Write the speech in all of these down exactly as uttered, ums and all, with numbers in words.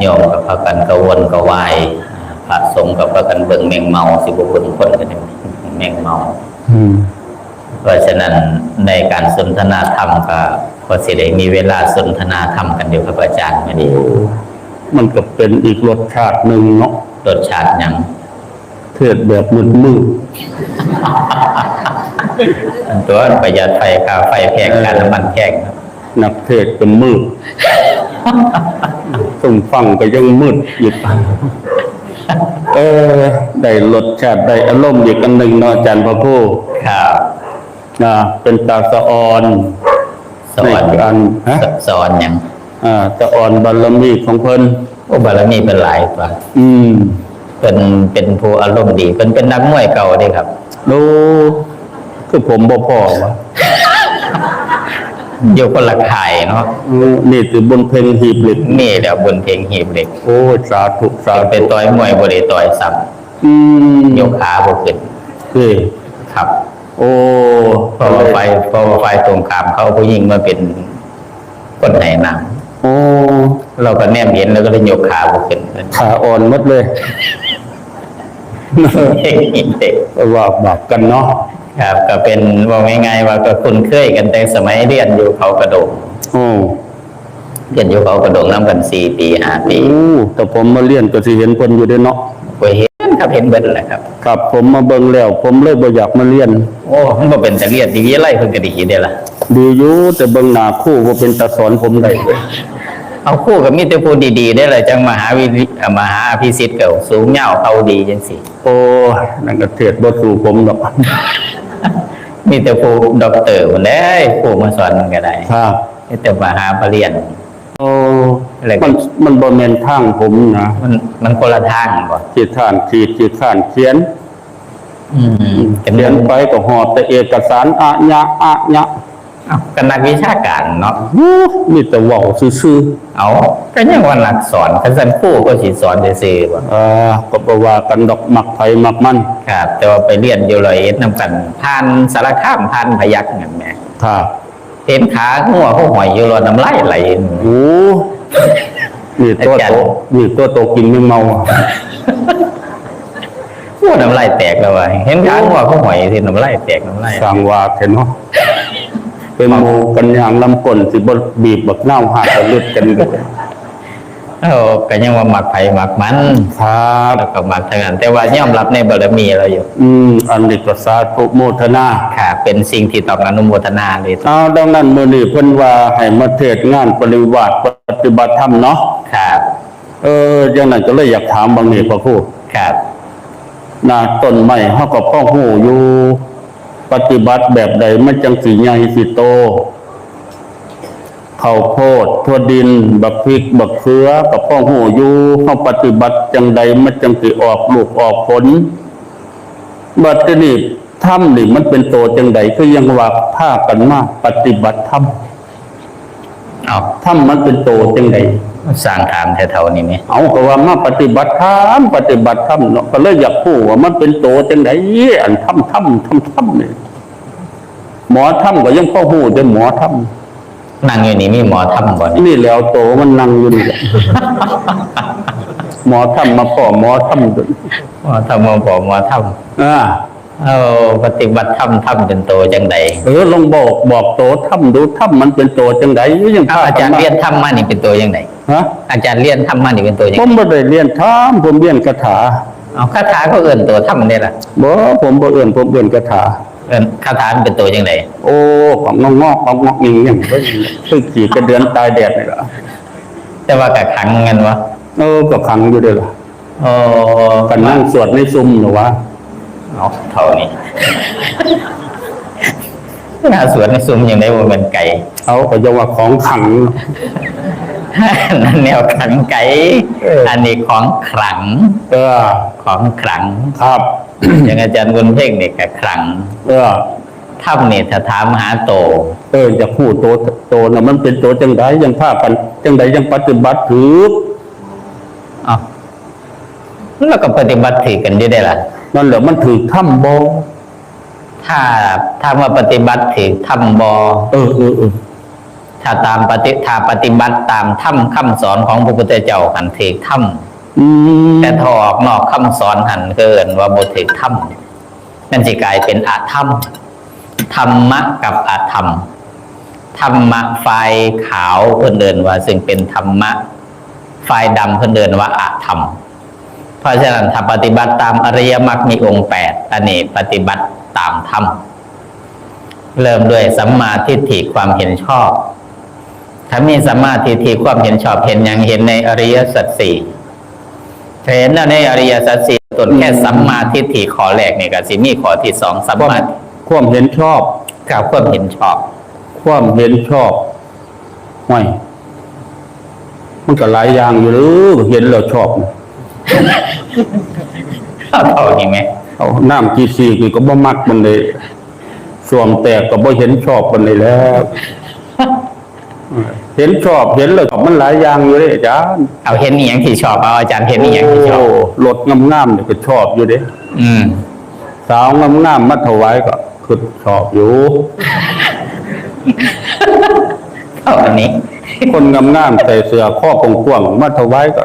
โยมก็พากันกระวนกระวาย พระสงฆ์ก็พากันเบิ่งแมงเมา สิบ่เบิ่งคนก็ได้แมงเมา อืม เพราะฉะนั้นในการสนทนาธรรมก็ ก็สิได้มีเวลาสนทนาธรรมกันอยู่ครับอาจารย์มื้อนี้ มันก็เป็นอีกรสชาติหนึ่งเนาะ รสชาติหยัง เทศน์แบบมืดๆ อันตัวประหยัดไฟ ค่าไฟแพง เออ ค่าน้ำมันแพง นักเทศน์ก็มืด ซุ่มฟังก็ยังมืดอีก เออ ได้รสชาติ ได้อารมณ์อีกอันหนึ่งเนาะ อาจารย์พระครู ครับ นะ เป็นตาสะออน สะออน ในการ ฮะ สะ สะออนหยัง อ่า สะออนบารมีของเพิ่น โอ้ บารมีเพิ่นหลายกว่า อืม เพิ่นเป็นผู้อารมณ์ดี เพิ่นเป็นนักมวยเก่าเด้ครับ โอ้ คือผมบ่พ้อวะ อยู่คนละค่ายเนาะ อืม นี่คือบุญเพ็งหีบเหล็ก นี่แหละบุญเพ็งหีบเหล็ก โอ้ย สาธุ สาธุ ไปต่อยมวยบ่ได้ต่อยซ้ำ อืม ยกขาบ่ขึ้น เอ้ย ครับ โอ้ เพราะว่าฝ่าย เพราะว่าฝ่ายตรงข้ามเขาเอาผู้หญิงมาเป็นคนให้นำ โอ้ เราก็แนมเห็นแล้วก็เลยยกขาบ่ขึ้น ขาอ่อนหมดเลย ว่าบาปกันเนาะ ครับ ก็เป็น ว่าง่ายๆ ว่าก็คุ้นเคยกันแต่สมัยเรียนอยู่เขากระโดง โอ้ เรียนอยู่เขากระโดงนำกันสี่ปี ห้าปี โอ้ แต่ผมมาเรียนก็สิเห็นเพิ่นอยู่เด้เนาะ บ่เห็นครับ เห็นเบิดแหละครับ ครับ ผมมาเบิ่งแล้ว ผมเลยบ่อยากมาเรียน โอ้ มันบ่เป็นตาเรียน ที่วิทยาลัยเพิ่นก็ดีเด้ล่ะ ดีอยู่ แต่เบิ่งหน้าครูบ่เป็นตาสอนผมได้ เอาครูก็มีแต่ผู้ดีๆ เด้ล่ะ จังมหาวิทย- อ่ามหาอภิสิทธิ์ก็สูงยาวเข่าดีจังซี่ โอ้ย นั่นก็เทศน์บ่สู้ผมดอก มีแต่ผู้ด็อกเตอร์พุ้นแหละ ครูมาสอนมันก็ได้ ครับ มีแต่มหาปริญญา โอ้ แล้วก็ มัน มันบ่แม่นทางผมนะ มัน มันคนละทางบ่ ขี้คร้านขีด ขี้คร้านเขียน อืม เขียนไปก็หอบแต่เอกสาร อะยะ อะยะ อ้าว ก็นักวิชาการเนาะ ฮู้ มีแต่เว้าซื่อๆ เอา ก็ยังว่านักสอน คันซั้นครูก็สิสอนซื่อๆ บ่ เออ ก็บ่ว่ากันดอก มักไผมักมัน ครับ แต่ว่าไปเรียนอยู่ร้อยเอ็ดนำกัน ผ่านสารคาม ผ่านพยัคฆ์นั่นแหม ครับ เห็นขางัวเขาห้อยอยู่รอดน้ำลายไหล โอ้ นี่ตัว อาจารย์ โต นี่ตัวโตกินแมงเมาอะ โอ้ น้ำลายแตกแล้วว่ะ เห็นขางัวเขาห้อยสิ น้ำลายแตก น้ำลาย สร้างว่าแท้เนาะ เป็นหมู่กันย่างลำก้นสิบ่บีบบักนาวหาดเอาเลือดกันอยู่ เอ้า ก็ยังว่ามักไผมักมัน ครับ แล้วก็มักทั้งนั้น แต่ว่ายอมรับในบารมีเราอยู่ อืม อันนี้ก็สาธุโมทนา ครับ เป็นสิ่งที่ต้องอนุโมทนาเลย เอา ดังนั้นมื้อนี้เพิ่นว่าให้มาเทศน์งานปริวาสปฏิบัติธรรมเนาะ ครับ เออ จังนั้นก็เลยอยากถามบางนี้พระครู ครับ นะ ต้นไม้เฮาก็พอฮู้อยู่ ปฏิบัติแบบใดมันจังสิใหญ่สิโต ข้าวโพด ถั่วดิน บักพริก บักเขือ ก็พอฮู้อยู่ เฮาปฏิบัติจังใดมันจังสิออกลูกออกผล บัดทีนี้ธรรมนี่มันเป็นโตจังใด คือยังว่าพากันมาปฏิบัติธรรม เอ้า ธรรมมันเป็นโตจังใด สร้างถามแถวๆ นี่แหม เอา ก็ว่ามาปฏิบัติธรรม ปฏิบัติธรรมเนาะ ก็เลยอยากฮู้ว่ามันเป็นโตจังใด อันธรรม ธรรม ธรรม ธรรมนี่ หมอธรรมก็ยังพอฮู้แต่หมอธรรม นั่งอยู่นี่มีหมอธรรมบ่นี่ นี่แหล้วโตมันนั่งอยู่นี่แหละ หมอธรรมมาพ้อหมอธรรม หมอธรรมมาพ้อหมอธรรม อ่า เอา ปฏิบัติธรรม ธรรมเป็นโตจังใด เออ ลองบอก บอกโตธรรมดู ธรรมมันเป็นโตจังใด ยัง อ้าว พากันมา อาจารย์เรียนธรรมมานี่เป็นโตจังใด ฮะ อาจารย์เรียนธรรมมานี่เป็นโตจังใด ผมบ่ได้เรียนธรรม ผมเรียนคาถา เอา คาถาเขาเอิ้นโตธรรมเด้ล่ะ บ่ ผมบ่เอิ้น ผมเอิ้นคาถา เอิ้นคาถามันเป็นโตจังใด โอ้ ของงอกๆ ของงอกๆ นิ่งๆ คือขี้กระเดือนตายแดดนี่ล่ะ แต่ว่าก็ขลังแม่นบ่ เออ ก็ขลังอยู่เด้ล่ะ โอ้ ก็นั่งสวดในซุมหรือวะ เอา เท่านี้ หาสวดในซุมจังใดบ่แม่นไก่ เอา ก็จะว่าของขลัง นั่นแนวขลังไก่ เออ อันนี้ของขลัง เออ ของขลัง ครับ อย่างอาจารย์บุญเพ็งนี่ก็ขลัง เออ ธรรมนี่ถ้าถามหาโต เออ อยากฮู้โต โตน่ะมันเป็นโตจังใด ยังพากันจังใด ยังปฏิบัติถืก อ้าว แล้วก็ปฏิบัติถืกกันอยู่ได้ล่ะ นั่นแหละ มันถืกธรรมบ่ ถ้า ถ้าว่าปฏิบัติถืกธรรมบ่ เออ เออ เออ ถ้าตามปฏิ ถ้าปฏิบัติตามธรรมคำสอนของพระพุทธเจ้าหั้นถืกธรรม อืม แต่ถ้าออกนอกคำสอนหั้นคือเอิ้นว่าบ่ถืกธรรม มันสิกลายเป็นอธรรม ธรรมะกับอธรรม ธรรมะฝ่ายขาวเพิ่นเอิ้นว่าซึ่งเป็นธรรมะ ฝ่ายดำเพิ่นเอิ้นว่าอธรรม เพราะฉะนั้นถ้าปฏิบัติตามอริยมรรคมีองค์แปด อันนี้ปฏิบัติตามธรรม เริ่มด้วยสัมมาทิฏฐิความเห็นชอบ ถ้ามีสัมมาทิฏฐิความเห็นชอบ เห็นหยัง เห็นในอริยสัจสี่ เห็นแล้วในอริยสัจสี่ ต้นแค่สัมมาทิฏฐิข้อแรกนี่ก็สิมีข้อที่สอง สัมมา ความเห็นชอบ ครับ ความเห็นชอบ ความเห็นชอบ ห้วย มันก็หลายอย่างอยู่เด้อ เห็นแล้วชอบ เอาเท่านี้ไหม เอาน้ำขี้สีกนี่ก็บ่มักปานใด ส้วมแตกก็บ่เห็นชอบปานใดแล้ว เห็นชอบ เห็นแล้วชอบมันหลายอย่างอยู่เด้อาจารย์ เอาเห็นอีหยังที่ชอบ เอาอาจารย์เห็นอีหยังที่ชอบ โอ้ รถงามๆนี่ก็ชอบอยู่เด้ อืม สาวงามๆมาถวายก็คือชอบอยู่ เอาอันนี้ คนงามๆใส่เสื้อคอกว้างๆมาถวายก็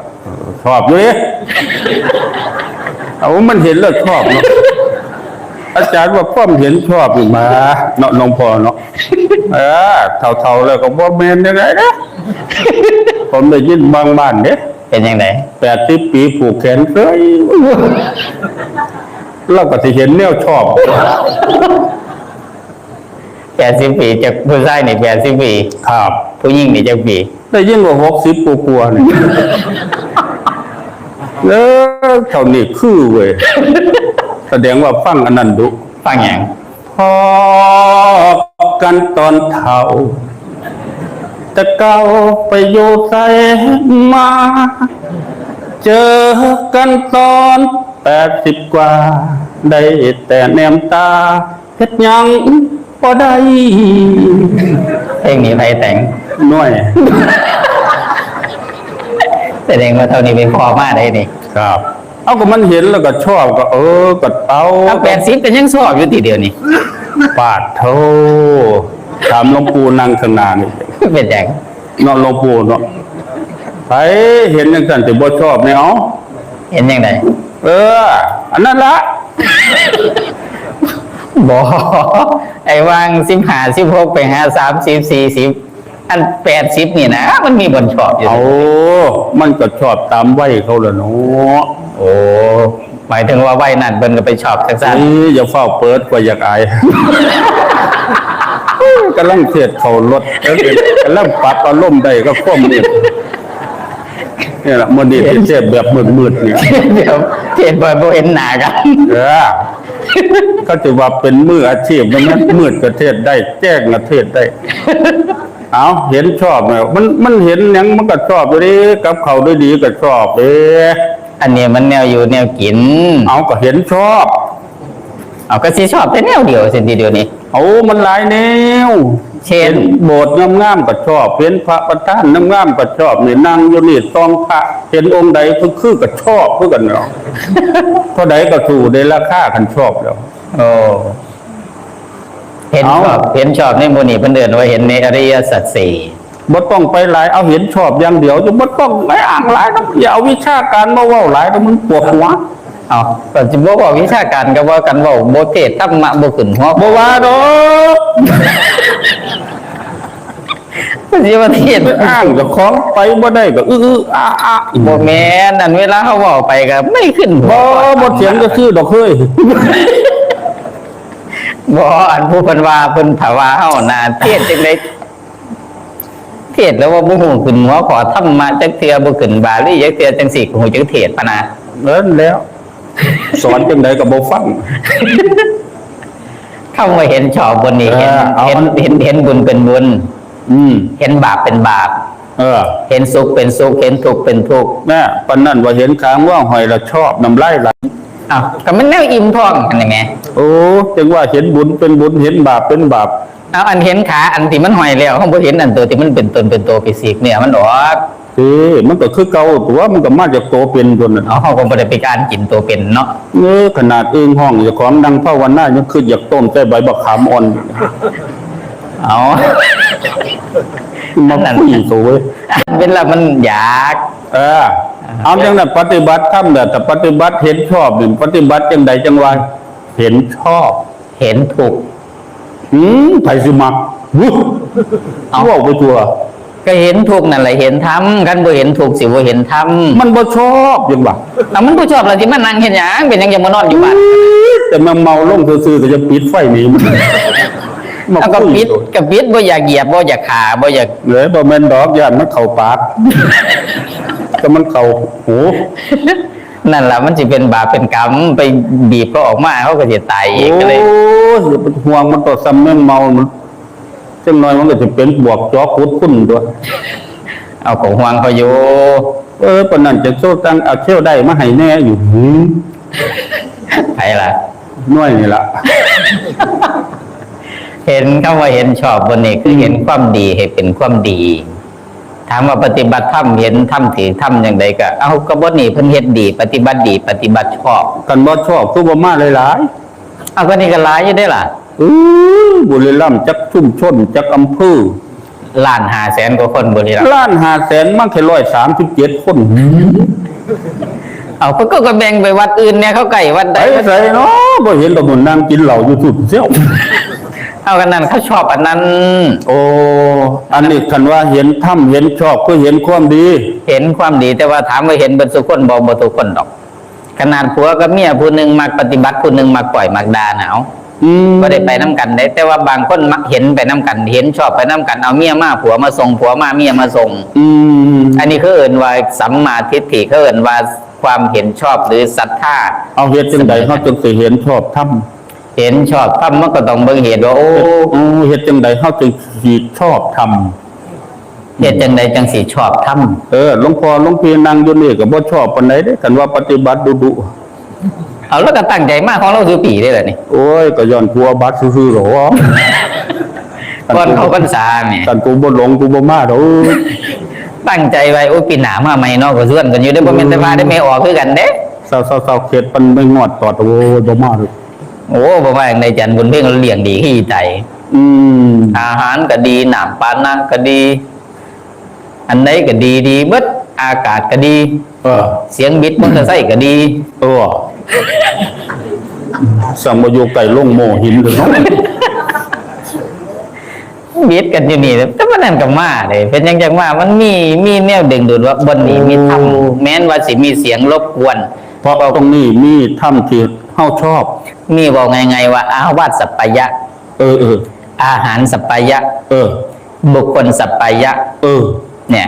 ชอบอยู่เด้ เอามันเห็นแล้วชอบเนาะ อาจารย์ว่าความเห็นชอบนี่มาเนาะหลวงพ่อเนาะ เออ เฒ่าๆแล้วก็บ่แม่นจั่งใดนะ ผมได้ยินบางบ้านเด้ เป็นจั่งใด แปดสิบปีผูกแขนเซ้ย เราก็สิเห็นแนวชอบ แปดสิบปี จากผู้ชายนี่แปดสิบปี ครับ ผู้หญิงนี่จักปี ได้ยินว่าหกสิบกว่าๆนี่ เออ เท่านี้คือเว้ย แสดงว่าฟังอันนั้นดุ ฟังหยัง พ้อกันตอนเฒ่า แต่เก่าไปอยู่ไสมา เจอกันตอนแปดสิบกว่า ได้แต่แนมตา เฮ็ดหยังบ่ได้ เพลงนี้ไผแต่ง น้อย แสดงว่าเฒ่านี้ไปพ้อมาได้นี่ ครับ เอาก็มันเห็นแล้วก็ชอบก็ เออ ก็เอา เอา แปดสิบก็ยังชอบอยู่ติเดี๋ยวนี้ ปาดโธ่ ถามหลวงปู่นั่งข้างหน้านี่ เป็นหยัง เนาะหลวงปู่เนาะ ไผเห็นจั่งซั่นสิบ่ชอบแหน่ เอ้า เห็นจั่งใด เออ อันนั้นละ บ่ ไอ้วางสิบห้า สิบหก ไปหา สามสิบ สี่สิบ อัน แปดสิบ นี่นะ มันมีบ่อนชอบอยู่ เอา มันก็ชอบตามวัยเขาล่ะเนาะ โอ้ หมายถึงว่าวัยนั้นเพิ่นก็ไปชอบจั่งซั่น เอ้ย อย่าฟ้าวเปิด กว่าอยากอาย กำลังเทศเข้ารถ กำลังปรับอารมณ์ได้กับความมืด นี่ล่ะ มื้อนี้สิเทศแบบมืดๆนี่ เดี๋ยวเทศบ่ บ่เห็นหน้ากัน เออ เขาสิว่าเป็นมืออาชีพนะ มันมืดก็เทศได้ แจ้งก็เทศได้ เอา เห็นชอบเนี่ย มัน มันเห็นหยังมันก็ชอบอยู่เด้ กับเขาวดีๆก็ชอบเด้ อันนี้มันแนวอยู่แนวกิน เอา ก็เห็นชอบ เอา ก็สิชอบแต่แนวเดียวซั่นติเดี๋ยวนี้ เอา มันหลายแนว เช่น เห็นโบสถ์งามๆก็ชอบ เห็นพระประธานงามๆก็ชอบ นี่นั่งอยู่นี่ส่องพระ เห็นองค์ใดคือๆก็ชอบคือกันเนาะ เท่าใดก็สู้ได้ราคาคันชอบแล้ว โอ้ เห็นชอบ เอา เห็นชอบในหมู่นี้เพิ่นเอิ้นว่าเห็นในอริยสัจสี่ บ่ต้องไปหลาย เอาเห็นชอบอย่างเดียว จะบ่ต้องไปอ้างหลายนะ อย่าเอาวิชาการมาเว้าหลายนะ มันปวดหัว เอา ก็สิบ่เว้าวิชาการก็ว่ากัน เว้าบ่เทศน์ธรรมะบ่ขึ้นหัว บ่ว่าดอก ก็สิว่าเทศน์ อ้างเจ้าของไปบ่ได้ก็อื้อๆอ้าๆ บ่แม่น อันเวลาเฮาเว้าไปก็ไม่ขึ้นหัว บ่ บ่เถียงก็คือดอกเฮ้ย บ่ อันผู้เพิ่นว่า เพิ่นถ้าว่าเฮาน่ะ เทศน์จั่งใด เทศน์แล้วว่าบ่ฮู้ขึ้นหัวข้อธรรมะจักเทื่อ บ่ขึ้นบาลีจักเทื่อ จั่งซี้ก็ฮู้จักเทศน์ปะนะ นั่นแหล้ว สอนจั่งใดก็บ่ฟัง คำว่าเห็นชอบบ่นี่ เออ เห็น เอา เห็น มัน เห็น เห็นบุญเป็นบุญ อืม เห็นบาปเป็นบาป เออ เห็นสุขเป็นสุข เห็นทุกข์เป็นทุกข์ น่ะ ปานนั้นว่าเห็นขางัวห้อยแล้วชอบน้ำลายไหล อ้าว ก็มันแนวอิ่มท้องหั่นนี่แหม โอ้ จั่งว่าเห็นบุญเป็นบุญ เห็นบาปเป็นบาป เอา อันเห็นขาอันที่มันห้อยแล้ว เฮาบ่เห็นอันตัวที่มันเป็นตนเป็นตัวไปฉีกเนื้อมันออก เอ้ มันก็คือเก่าตัว มันก็มาจากตัวเป็นตัวนั่น เอา เฮาก็บ่ได้ไปการกินตัวเป็นเนาะ เออ ขนาดอึ่งฮ้องเจ้าของนั่งภาวนายังคืออยากต้มใส่ใบบักขามอ่อน เอา มาคุยโตเว้ย เป็นละมันอยาก เออ เอาจังนั้นปฏิบัติธรรมเนี่ย แต่ปฏิบัติเห็นชอบนี่ ปฏิบัติจังใดจังว่าเห็นชอบ เห็นทุกข์ อืม ไผสิมัก วุ้ย เอา เว้าไปทั่ว ก็เห็นทุกข์นั่นแหละเห็นธรรม คันบ่เห็นทุกข์สิบ่เห็นธรรม มันบ่ชอบยังว่า เอามันบ่ชอบแล้วสิมานั่งเฮ็ดหยัง เป็นหยังจะมานอนอยู่บ้าน แต่มาเมาลงซื่อๆก็จะปิดไฟหนีมัน เอาก็ปิดก็ปิด บ่อยากเหยียบ บ่อยากขา บ่อยาก เลยบ่แม่นดอก ย่านมันเข้าปาก แต่มันเข้าหู นั่นล่ะมันสิเป็นบาปเป็นกรรม ไปบีบเขาออกมา เขาก็สิตายอีก ก็เลย โอ้ย อย่าไปห่วงมัน ต่อซ้ำแมงเมามัน จังน้อยมันก็จะเป็นบวกจอขุดคุ้นตัว เอาของห่วงเขาอยู่ เออ ปานนั้นจะโซ่ตั้งเอาเที่ยวได้มาให้แน่อยู่หืม ไผล่ะ หน่วยนี่ล่ะ เห็นคำว่าเห็นชอบบ่นี่ คือเห็นความดีให้เป็นความดี ถามว่าปฏิบัติธรรมเห็นธรรมถือธรรมจังใดก็ เอาก็บ่นี่เพิ่นเฮ็ดดี ปฏิบัติดี ปฏิบัติชอบ กันบ่ชอบคือบ่มาหลาย เอาก็นี่ก็หลายอยู่เด้ล่ะ ๆ เออ บุรีรัมย์จักชุมชน จักอำเภอ ล้านห้าแสนกว่าคนบุรีรัมย์ ล้านห้าแสน มันแค่ร้อยสามสิบเจ็ดคน เอาก็ก็ก็แบ่งไปวัดอื่นเนี่ย เขาใกล้วัดใด ไปไสเนาะ บ่เห็นดอก นั่งกินเหล้าอยู่สุดเซี่ยว เอากันนั่นเขาชอบอันนั้น โอ้ อันนี้คันว่าเห็นธรรมเห็นชอบคือเห็นความดี เห็นความดี แต่ว่าถามว่าเห็นเบิดทุกคนบ่ บ่ทุกคนดอก ขนาดผัวกับเมียผู้หนึ่งมักปฏิบัติ ผู้หนึ่งมักก่อยมักด่าหนาว อืม บ่ได้ไปนำกันเด้ แต่ว่าบางคนมักเห็นไปนำกัน เห็นชอบไปนำกัน เอาเมียมาผัวมาส่ง ผัวมาเมียมาส่ง อืม อันนี้เขาเอิ้นว่าสัมมาทิฏฐิ เขาเอิ้นว่าความเห็นชอบหรือศรัทธา เอาเฮ็ดจังใดเฮาจึงสิเห็นชอบธรรม เห็นชอบธรรมมันก็ต้องเบิ่งเหตุว่า โอ้ โอ้ เฮ็ดจังใดเฮาจึงสิชอบธรรม เฮ็ดจังใดจังสิชอบธรรม เออ หลวงพ่อหลวงพี่นั่งอยู่นี่ก็บ่ชอบปานใดเด้ คันว่าปฏิบัติดุๆ เอาแล้วก็ตั้งใจมาของเราสู่ปีเด้ล่ะนี่ โอ้ย ก็ย้อนกลัวบัตรซื่อๆหรอ ก่อนเข้าพรรษานี่ คันกูบ่หลงกูบ่มาดอก ตั้งใจไว้ โอ้ย ปีหน้ามาใหม่เนาะ ก็ชวนกันอยู่เด้ บ่แม่นแต่พาได้แม่ออกคือกันเด้ เศร้าๆๆ เข็ดมันไม่งอดตอด โอ้ย บ่มาดอก โอ้ บ่ว่าจังใดจันบุญเพ็งเลี้ยงดีคืออีไต อืม อาหารก็ดี น้ำปานะก็ดี อันใดก็ดี ดีเบิด อากาศก็ดี เออ เสียงบิดมอเตอร์ไซค์ก็ดี เออ สั่งมาอยู่ไก่ลงโมหินเลยเนาะ บิดกันอยู่นี่ แต่ว่านั่นก็มาเลย เป็นหยังจังว่า มันมี มีแนวดึงดูดว่าบ่อนนี้มีธรรม โอ้ แม้นว่าสิมีเสียงรบกวน เพราะตรงนี้มีธรรมที่เฮาชอบ มีเว้าง่ายๆว่า อาวาสสัปปายะ เออ เออ อาหารสัปปายะ เออ บุคคลสัปปายะ เออ เนี่ย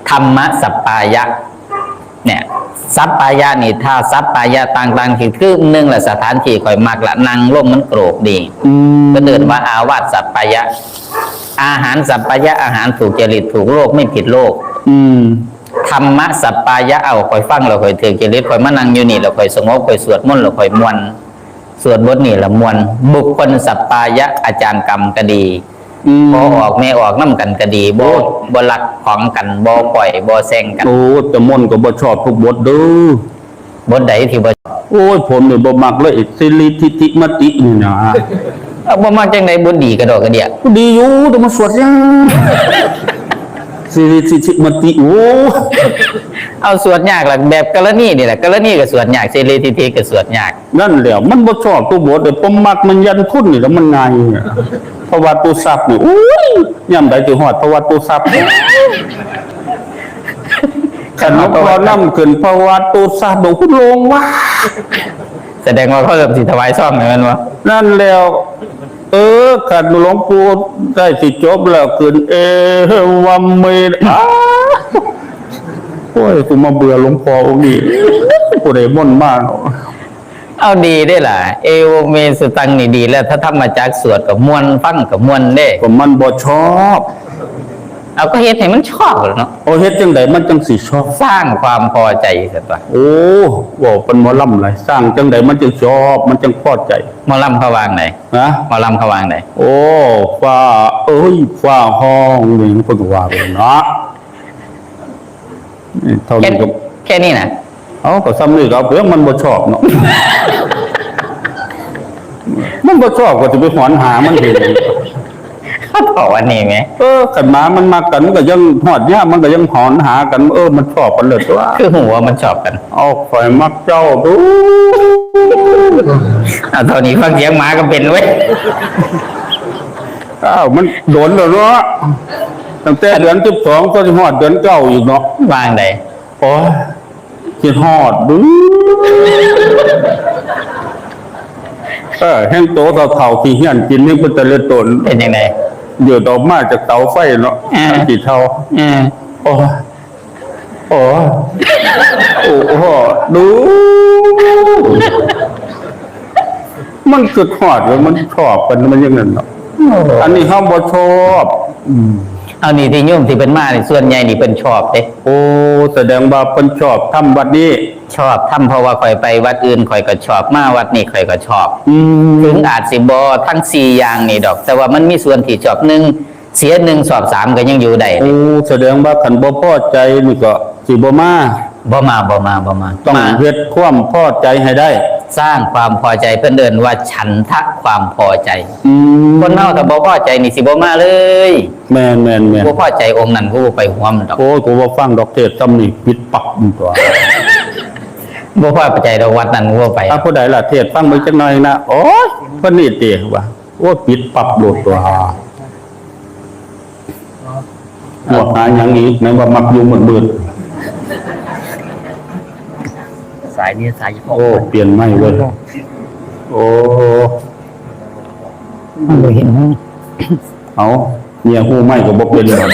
ธรรมะสัปปายะ เนี่ย สัปปายะนี่ ถ้าสัปปายะต่างๆ คือ คือหนึ่งละสถานที่ข่อยมักละ นั่งลงมันโกรกดี อืม ก็เอิ้นว่าอาวาสสัปปายะ อาหารสัปปายะ อาหารถูกจริตถูกโลกไม่ผิดโลก อืม ธรรมะสัปปายะ เอาข่อยฟังแล้วข่อยถืกจริต ข่อยมานั่งอยู่นี่แล้วข่อยสงบ ข่อยสวดมนต์แล้วข่อยม่วน สวดบทนี้ละม่วน บุคคลสัปปายะ อาจารย์กรรมก็ดี อืม พ่อออกแม่ออกนำกันก็ดี บ่ โอ้ บ่ลักของกัน บ่ปล่อย บ่แซงกัน โอ้ แต่มนต์ก็บ่ชอบทุกบทเด้อ บทใดที่บ่ โอ้ย ผมนี่บ่มักเลย สิริทิติมตินี่นะ เอาบ่มักจังใด บทดีกระดอกกระเดีย ดีอยู่ แต่มันสวดยาก สิริทิติมติ โอ้ เอาสวดยากล่ะ แบบกรณีนี่แหละ กรณีก็สวดยาก สิริทิติก็สวดยาก นั่นแหละ มันบ่ชอบตัวบทเลย ผมมักมันยันทุนนี่แล้วมันง่ายเนี่ย พระวัตตุสัพท์นี่ โอ้ย ยามใดสิฮอดพระวัตตุสัพท์ คันหลวงพ่อนำขึ้นพระวัตตุสัพท์ โอ้โห ลงว่า แสดงว่าเขาเริ่มสิถวายซองแล้วแม่นบ่ นั่นแล้ว เออ คันหลวงปู่ได้สิจบแล้วขึ้น เอวัมเม อ้า โอ้ย กูมาเบื่อหลวงพ่อองค์นี้ ผู้ใดม่วนมาก เอาดีได้ล่ะ เอโวเมสุตังนี่ดีแล้ว ถ้าธรรมจักรสวดก็ม่วน ฟังก็ม่วนเด้ ก็มันบ่ชอบ เอาก็เฮ็ดให้มันชอบเนาะ โอ้ เฮ็ดจังใดมันจังสิชอบ สร้างความพอใจซะตัว โอ้ เว้าเป็นหมอลำหลาย สร้างจังใดมันจังชอบ มันจังพอใจ หมอลำเขาว่าจั่งใด นะ หมอลำเขาว่าจั่งใด โอ้ ฟ้า เอ้ย ฟ้าห้องนี่เพิ่นก็ว่าไปเนาะ เท่า แค่ นี้ก็ แค่นี้นะ เอาก็ซ้ำนี่ก็เอาเปรียบมันบ่ชอบเนาะ มันบ่ชอบก็สิไปหอนหามันเอง เขาบอกว่านี่ไหม เออ คันหมามันมักกัน มันก็ยังฮอดยาม มันก็ยังหอนหากัน เออ มันชอบกันเลยตัว คือหัวมันชอบกัน เอา ข่อยมักเจ้าดู เอา เท่านี้ฟังเสียงหมาก็เป็นเว้ย อ้าว มันโดนแล้วเนาะ ตั้งแต่เดือนสิบสองก็สิฮอดเดือนเก้าอีกเนาะ วางใด โอ้ย คิดฮอดดู เออ แฮงโตเฒ่าๆ ขี้เหี้ยนกินนี่เป็นแต่ละตน เป็นยังไง เดือดออกมาจากเตาไฟเนาะ อ่า ขี้เถ้า อ่า โอ้ย โอ้ย โอ้โห ดู มันคิดฮอดแล้วมันชอบกัน มันอย่างนั้นเนาะ โอ้ อันนี้เฮาบ่ชอบ อืม เอานี่ที่โยมที่เพิ่นมานี่ ส่วนใหญ่นี่เพิ่นชอบเด้ โอ้ แสดงว่าเพิ่นชอบทำวัดนี้ ชอบทำ เพราะว่าข้อยไปวัดอื่นข้อยก็ชอบ มาวัดนี้ข้อยก็ชอบ อืม ถึงอาจสิบ่ทั้งสี่อย่างนี่ดอก แต่ว่ามันมีส่วนที่ชอบ หนึ่ง เสียหนึ่ง ชอบสาม ก็ยังอยู่ได้ โอ้ แสดงว่าคันบ่พอใจนี่ก็สิบ่มา บ่มา บ่มา บ่มา ต้อง มา เฮ็ดความพอใจให้ได้ สร้างความพอใจ เพิ่นเอิ้นว่าฉันทะความพอใจ อืม คนเฮาถ้าบ่พอใจนี่สิบ่มาเลย แม่น แม่น แม่น บ่พอใจองค์นั้นก็บ่ไปร่วมดอก โอ้ย กูบ่ฟังดอก เทศน์ซ้ำนี่ปิดปั๊บมันตัว บ่พอใจดอก วัดนั้นบ่ไป ถ้าผู้ใดล่ะ เทศน์ฟังเบิ่งจักหน่อยนะ โอ้ย เพิ่นนี่ติว่า โอ้ย ปิดปั๊บโลดตัว หมวกหาหยังอีก ไหนว่ามักอยู่มืดๆ สายนี้สายเฉพาะ โอ้ เปลี่ยนไมค์เว้ย โอ้ มันบ่เห็น เอา เมียฮู้ไมค์ก็บ่เป็นดอก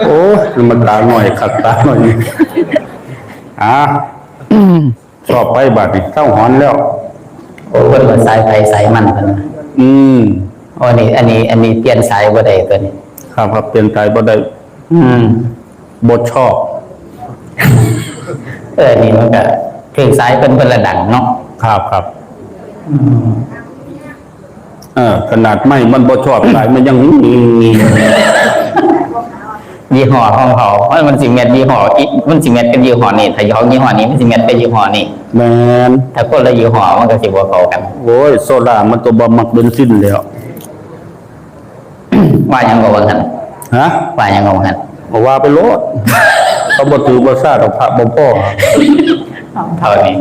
โอ้ย มันตาหน่อย ขัดตาหน่อย อ่ะ ชอบไปบาดนี้ เศร้าหอนแล้ว โอ้ เพิ่นว่าสายไผสายมันเพิ่นว่า อืม โอ้ นี่ อันนี้ อันนี้เปลี่ยนสายบ่ได้ตัวนี้ ครับ ครับ เปลี่ยนสายบ่ได้ อืม บ่ชอบ เออ นี่มันก็ถือสายเพิ่น เพิ่นละดังเนาะ ครับ ครับ อืม เออ ขนาดไมค์มันบ่ชอบ สายมันยัง ยี่ห้อของเขา มัน มันสิแม่นยี่ห้ออีก มันสิแม่นกับยี่ห้อนี้ ถ้าของยี่ห้อนี้มันสิแม่นกับยี่ห้อนี้ แม่น ถ้าคนละยี่ห้อมันก็สิบ่เข้ากัน โอ้ย โซดามันตัวบ่มักเบนซินแล้ว ว่าหยังก็ว่าหั่น ฮะ ว่าหยังก็ว่าหั่น บอกว่าไปโลด เขาบ่ถือบ่ซาดอก พระบ่พอ เท่านี้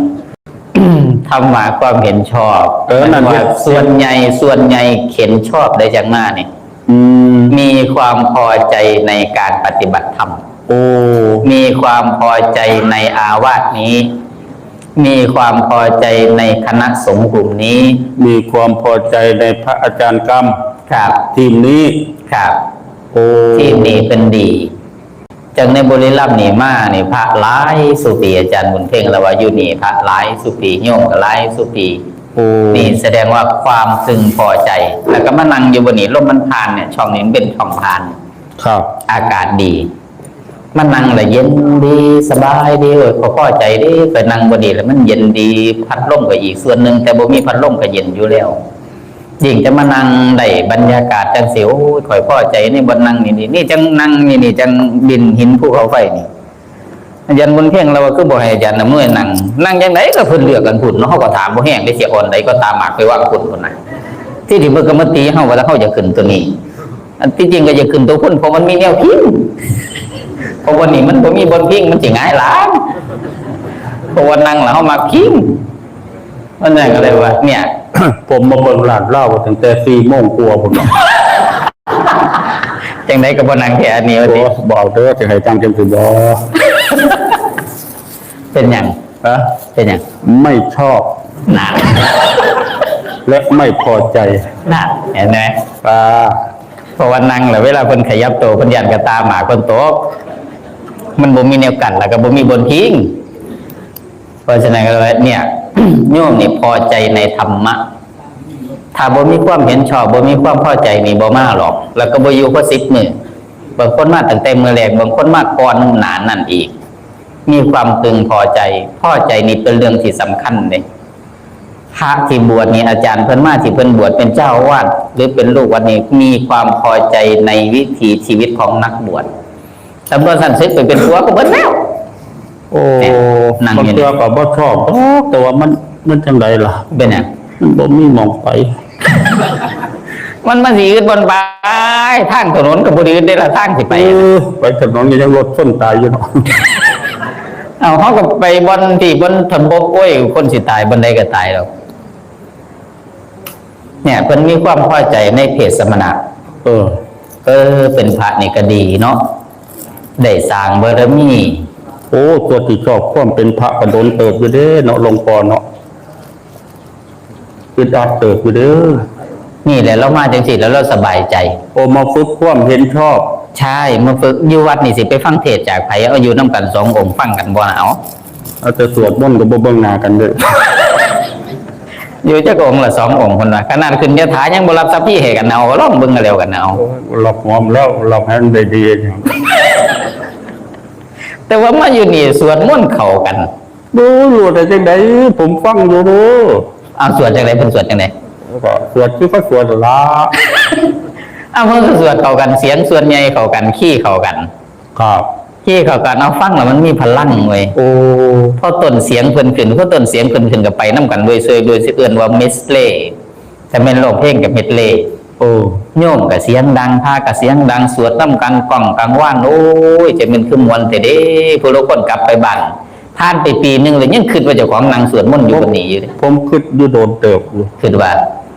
ธรรมะความเห็นชอบ เออ นั่น ว่า เห็น ส่วนใหญ่ ส่วนใหญ่เห็นชอบได้จังมานี่ อืม มีความพอใจในการปฏิบัติธรรม โอ้ มีความพอใจในอาวาสนี้ มีความพอใจในคณะสงฆ์กลุ่มนี้ มีความพอใจในพระอาจารย์กำ ครับ ทีมนี้ ครับ โอ้ ทีมนี้เป็นดี จังในบุรีรัมย์นี่มานี่พระหลายสุปี อาจารย์บุญเพ็งละว่าอยู่นี่พระหลายสุปี โยมก็หลายสุปี โอ้ นี่แสดงว่าความพึงพอใจ แล้วก็มานั่งอยู่บนนี้ ลมมันผ่านเนี่ย ช่องนี้มันเป็นช่องผ่าน ครับ อากาศดี มานั่งแล้วเย็นดีสบายดี โอ้ย ข้อยพอใจเด้ ข้อยนั่งบนนี้แล้วมันเย็นดี พัดลมก็อีกส่วนหนึ่ง แต่บ่มีพัดลมก็เย็นอยู่แล้ว ยิ่งจะมานั่งได้บรรยากาศจังซี่ โอ้ย ข้อยพอใจในบ่อนนั่งนี่ นี่ นี่จังนั่งนี่ นี่จังดินหินภูเขาไฟนี่ อาจารย์บุญเพ็งลาวว่าคือบ่ให้อาจารย์อำนวยนั่ง นั่งจังใดก็เพิ่นเลือกกันพุ้นเนาะ เฮาก็ถามบ่แฮงเด้ เสียอ่อนใดก็ตามหมากไปวางพุ้นพุ้นน่ะ ที่ที่เพิ่นก็มาตีเฮาว่าเฮาอยากขึ้นตัวนี้ อันที่จริงก็อยากขึ้นตัวพุ้น เพราะมันมีแนวพิง เพราะว่านี่มันบ่มีบ่อนพิง มันสิหงายหลัง เพราะว่านั่งแล้วเฮามักพิง มันนั่นก็เลยว่า เนี่ย ผมมาเบิ่งลาดเหล้าตั้งแต่สี่โมงกว่าพุ้นเนาะ จังใดก็บ่นั่งแค่อันนี้ว่าติ โอ้ บอกเด้อ จะให้ตั้งจังซี่บ่ เป็นหยัง ฮะ เป็นหยัง ไม่ชอบ น่ะ และไม่พอใจ น่ะ เห็นไหม อ่า เพราะว่านั่งแล้วเวลาเพิ่นขยับตัว เพิ่นย่านกระต่ายหมากเพิ่นตก มันบ่มีแนวกั้น แล้วก็บ่มีบ่อนพิง เพราะฉะนั้นก็เลยเนี่ย โยมนี่พอใจในธรรมะ ถ้าบ่มีความเห็นชอบ บ่มีความพอใจนี่บ่มาหรอก แล้วก็บ่อยู่พอสิบมื้อ บางคนมาตั้งแต่มื้อแรก บางคนมาก่อนหน้านั้นอีก มีความพึงพอใจ พอใจนี่เป็นเรื่องที่สำคัญเด้ พระที่บวชนี่ อาจารย์เพิ่นมาที่เพิ่นบวชเป็นเจ้าอาวาส หรือเป็นลูกวัดนี่ มีความพอใจในวิถีชีวิตของนักบวช แต่บ่ซั่น สึกไปเป็นผัวก็เบิดแล้ว โอ้ เนี่ย นั่งอยู่นี่ บางเทื่อก็บ่ชอบดอก แต่ว่ามัน มันจังใดล่ะ เป็นหยัง มันบ่มีหม่องไป มัน มันสิอึดบ่อนไป ทางถนนก็บ่ได้อึดได้ละ ทางสิไป เออ ไปถนนก็ยังรถชนตายอยู่เนาะ เอา เขาก็ไปบ่อนที่บ่อนทนบก โอ้ย คนสิตายบ่อนใดก็ตายแล้ว เนี่ย เพิ่นมีความพอใจในเพศสมณะ เออ เออ เป็นพระนี่ก็ดีเนาะ ได้สร้างบารมี โอ้ ตัวที่ชอบความเป็นพระก็โดนเติบอยู่เด้เนาะ หลวงพ่อเนาะ อึดอัดเติบอยู่เด้อ นี่แหละ เรามาจังซี่แล้วเราสบายใจ โอ้ มาฝึกความเห็นชอบ ใช่ มาฝึก อยู่วัดนี่สิไปฟังเทศน์จากไผ เอาอยู่นำกันสององค์ฟังกันบ่เอา เอาแต่สวดมนต์ก็บ่เบิ่งหน้ากันเด้อ อยู่จักองค์ละสององค์ เพิ่นว่า ขนาดขึ้นคาถายังบ่รับสัพพีให้กันเอา ลองเบิ่งกันแล้วกันเอา โอ้ย หลอกหอมแล้ว หลอกให้มันได้ดี แต่ว่ามาอยู่นี่สวดมนต์เข้ากัน บ่รู้ได้จังใด ผมฟังอยู่เด้อ เอาสวดจังใด เพิ่นสวดจังใด ก็สวดคือเขาสวดละ เอาเพิ่นก็สวดเข้ากัน เสียงส่วนใหญ่เข้ากัน คีย์เข้ากัน ครับ คีย์เข้ากัน เอาฟังแล้วมันมีพลังเว้ย โอ้ พอต้นเสียงเพิ่นขึ้น พอต้นเสียงเพิ่นขึ้นก็ไปนำกันเว้ย ช่วยโดยสิเอิ้นว่าเมดเลย์ แต่แม่นร้องเพลงกับเมดเลย์ โอ้ โยมก็เสียงดัง พระก็เสียงดัง สวดนำกัน ก้องกังวาน โอ้ย จะแม่นคือม่วนแท้เด้ ผู้ลางคนกลับไปบ้าน ผ่านไปปีหนึ่งแล้วยังคิดว่าเจ้าของนั่งสวดมนต์อยู่บัดนี้อยู่เด้ ผมคิดอยู่โดนเติบอยู่ คิดว่า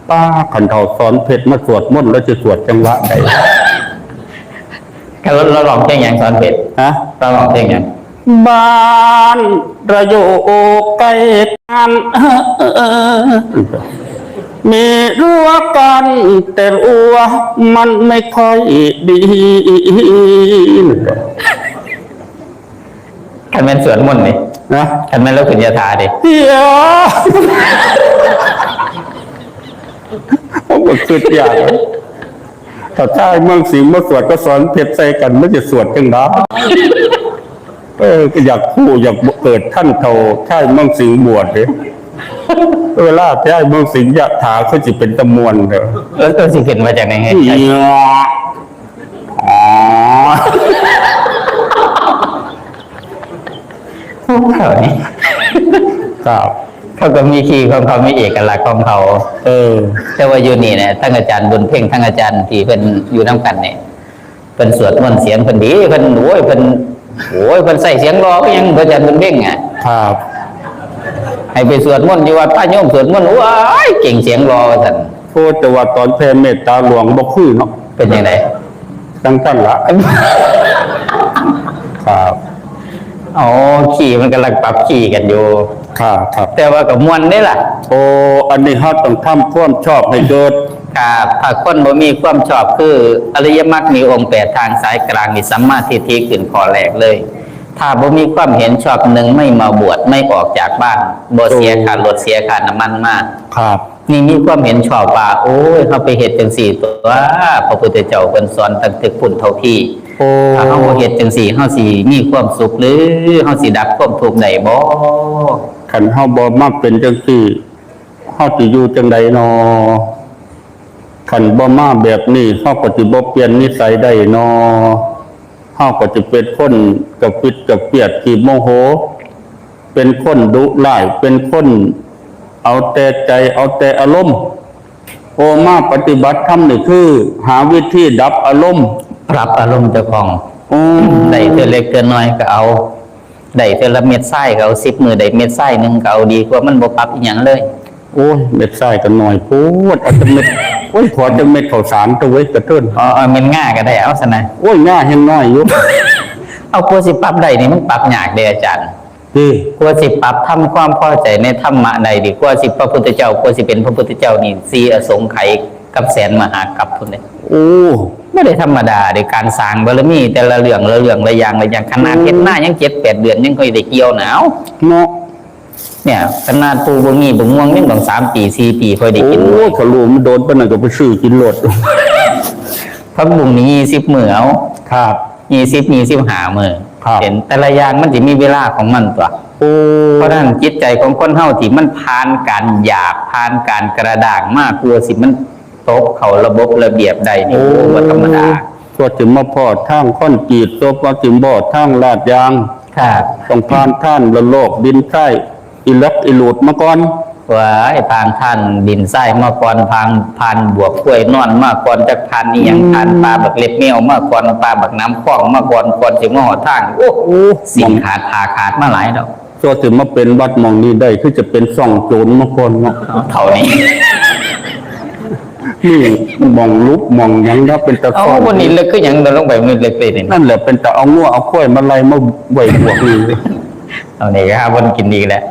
ป้า คันเฒ่าสอนเพชรมาสวดมนต์แล้วจะสวดจังหวะใด ก็เรา เราร้องเพลงหยังสอนเพชร ฮะ เราร้องเพลงหยัง บ้านระโยกใกล้กัน มีรั้วกันแต่รั้วมันไม่ค่อยดี คันแม่นสวดมนต์นี่ นะ คันแม่นเราขึ้นคาถาดิ เดี๋ยว ผมก็คิดอย่างนั้น ถ้าชายเมืองสิงห์มาสวดก็สอนเพชรใส่กัน มันจะสวดจังได๋ เออ ก็อยากฮู้ อยากเกิดทันเฒ่าชายเมืองสิงห์บวชเด้ เวลาชายเมืองสิงห์ยะถาคือสิเป็นตะม่วนเด้อ แล้วตัวสิขึ้นมาจากไหนไง เนี่ย อ๋อ พวกเขานี่ ครับ เขาก็มีคีย์ของเขา มีเอกลักษณ์ของเขา เออ แต่ว่าอยู่นี่นะ ทั้งอาจารย์บุญเพ็ง ทั้งอาจารย์ที่เพิ่นอยู่นำกันเนี่ย เพิ่นสวดมนต์เสียงเพิ่นดี เพิ่น โอ้ย เพิ่น โอ้ย เพิ่นใส่เสียงหล่อก็ยัง อาจารย์บุญเพ็งอะ ครับ ให้ไปสวดมนต์อยู่วัด พาโยมสวดมนต์ โอ้ย เก่งเสียงหล่อว่าซั่น โอ้ แต่ว่าตอนแผ่เมตตาหลวงบ่คือเนาะ เป็นจังได๋ จังซั่นละ ครับ อ๋อ คีย์มันกำลังปรับคีย์กันอยู่ ครับ ครับ แต่ว่าก็ม่วนเด้ล่ะ โอ้ อันนี้เฮาต้องทำความชอบให้เกิด ครับ ถ้าคนบ่มีความชอบคืออริยมรรคมีองค์แปด ทางสายกลางนี่สัมมาทิฏฐิขึ้นข้อแรกเลย ถ้าบ่มีความเห็นชอบ หนึ่ง ไม่มาบวช ไม่ออกจากบ้าน บ่เสียค่ารถ เสียค่าน้ำมันมา ครับ นี่มีความเห็นชอบว่า โอ้ย เฮาไปเฮ็ดจังซี่ตัว พระพุทธเจ้าเพิ่นสอนตั้งแต่พุ้นเฒ่าพี้ โอ้ ถ้าเฮาบ่เฮ็ดจังซี่ เฮาสิมีความสุขหรือ เฮาสิดับความทุกข์ได้บ่ คันเฮาบ่มาเป็นจังซี่ เฮาสิอยู่จังใด๋นอ คันบ่มาแบบนี้ เฮาก็สิบ่เปลี่ยนนิสัยได้นอ เฮาก็สิเป็นคนกระปิดกระเปียด ขี้โมโห เป็นคนดุร้าย เป็นคนเอาแต่ใจ เอาแต่อารมณ์ โอ มาปฏิบัติธรรมนี่คือหาวิธีดับอารมณ์ ปรับอารมณ์เจ้าของ โอ้ ได้เทื่อเล็กเทื่อน้อยก็เอา ได้เทื่อละเม็ดทรายก็เอา สิบมื้อได้เม็ดทรายหนึ่งก็เอา ดีกว่ามันบ่ปรับอิหยังเลย โอ้ย เม็ดทรายก็น้อยโพด เอาแต่เม็ด โอ้ย ขอแต่เม็ดข้าวสารตัวเว้ย กระเทิน อ๋อ เอาเม็ดง่าก็ได้ เอาซะนะ โอ้ย ง่าแฮงน้อยอยู่ เอา กว่าสิปรับได้นี่มันปรับยากเด้อาจารย์ ติ กว่าสิปรับทำความพอใจในธรรมะได้นี่ กว่าสิพระพุทธเจ้า กว่าสิเป็นพระพุทธเจ้านี่ สี่อสงไขยกับแสนมหากัปพุ้นเด้ โอ้ บ่ได้ธรรมดาเด้ การสร้างบารมีแต่ละเรื่องละเรื่องละอย่างละอย่าง ขนาด โอ้ เฮ็ดนายังเจ็ดแปดเดือนยังค่อยได้เกี่ยวหนาว เนาะ เนี่ย ขนาดปลูกบักมี่บักม่วงยังต้องสามปีสี่ปีค่อยได้กิน โอ้ ถ้ารู้มันโดนปานนั้นก็ไปซื้อกินโลด ผักบุ้งนี่ยี่สิบมื้อเอา ครับ ยี่สิบ ยี่สิบห้ามื้อ ครับ เห็นแต่ละอย่างมันสิมีเวลาของมันตั๊ว โอ้ เพราะฉะนั้นจิตใจของคนเฮาที่มันผ่านการหยาบ ผ่านการกระด้างมา กว่าสิมันตกเข้าระบบระเบียบได้นี่ โอ้ บ่ธรรมดา กว่าสิมาพ้อทางคอนกรีต กว่าสิพ้อทางลาดยาง ครับ ต้องผ่านทางละโลกดินทราย อีหลักอีหลูดมาก่อน ว้าย ผ่านทางดินทรายมาก่อน ผ่าน ผ่านบวกกล้วยนอนมาก่อน จักผ่านอีหยัง อืม ผ่านป่าบักเล็บแมวมาก่อน ป่าบักน้ำคลองมาก่อน ก่อนสิมาฮอดทาง โอ้ โอ้ สิ่ง หม่อง ขาด ผ่าขาดมาหลายดอก ตัวสิมาเป็นวัดหม่องนี้ได้ คือจะเป็นซ่องโจรมาก่อนเนาะ เอาเท่านี้ นี่หม่องหลบหม่องหยังเนาะ เป็นตา เอา ซ่อน บ่นี่เลิกคือหยัง เดินลงไปมันเลิกเลยนี่ นั่นแหละ เป็นตาเอางัวเอาควายมาไล่มาไว้พวกนี้ เอานี่ก็หาบ่อนกินอีกแล้ว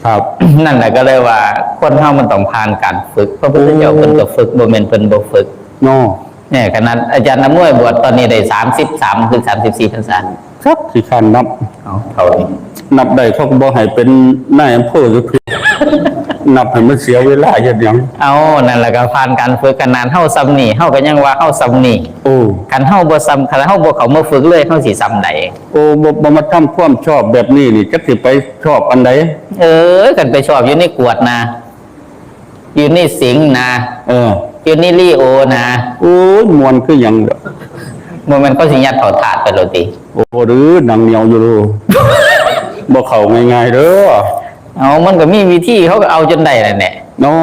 ครับ นั่นแหละก็เลยว่าคนเฮามันต้องผ่านการฝึก พระพุทธเจ้า โอ้ เพิ่นก็ฝึก บ่แม่นเพิ่นบ่ฝึก เนาะ เนี่ย ขนาดอาจารย์อำนวยบวชตอนนี้ได้สามสิบสามหรือสามสิบสี่พรรษา ครับ สิคันนับ เอา เท่านี้ นับได้เขาก็บ่ให้เป็นนายอำเภอสักที นับให้มันเสียเวลาเฮ็ดหยัง เอา นั่นแหละก็ผ่านการฝึก ขนาดเฮาส่ำนี่ เฮาก็ยังว่าเฮาส่ำนี่ โอ้ คันเฮาบ่ส่ำ คันเฮาบ่เข้ามาฝึกเลย เฮาสิส่ำใด โอ้ บ่ บ่มาทำความชอบแบบนี้นี่ จักสิไปชอบอันใด เออ คันไปชอบอยู่ในกวดนะ อยู่ในสิงห์นะ เออ อยู่ในลีโอนะ โอ้ย ม่วนคือหยังเด้อ บ่แม่นเขาสิยัดเข้าถาดไปโลดติ โอ้ หรือหนังเหนียวอยู่ บ่เข้าง่ายๆเด้อ เอา มันก็มีวิธี เขาก็เอาจนได้นั่นแหละ เนาะ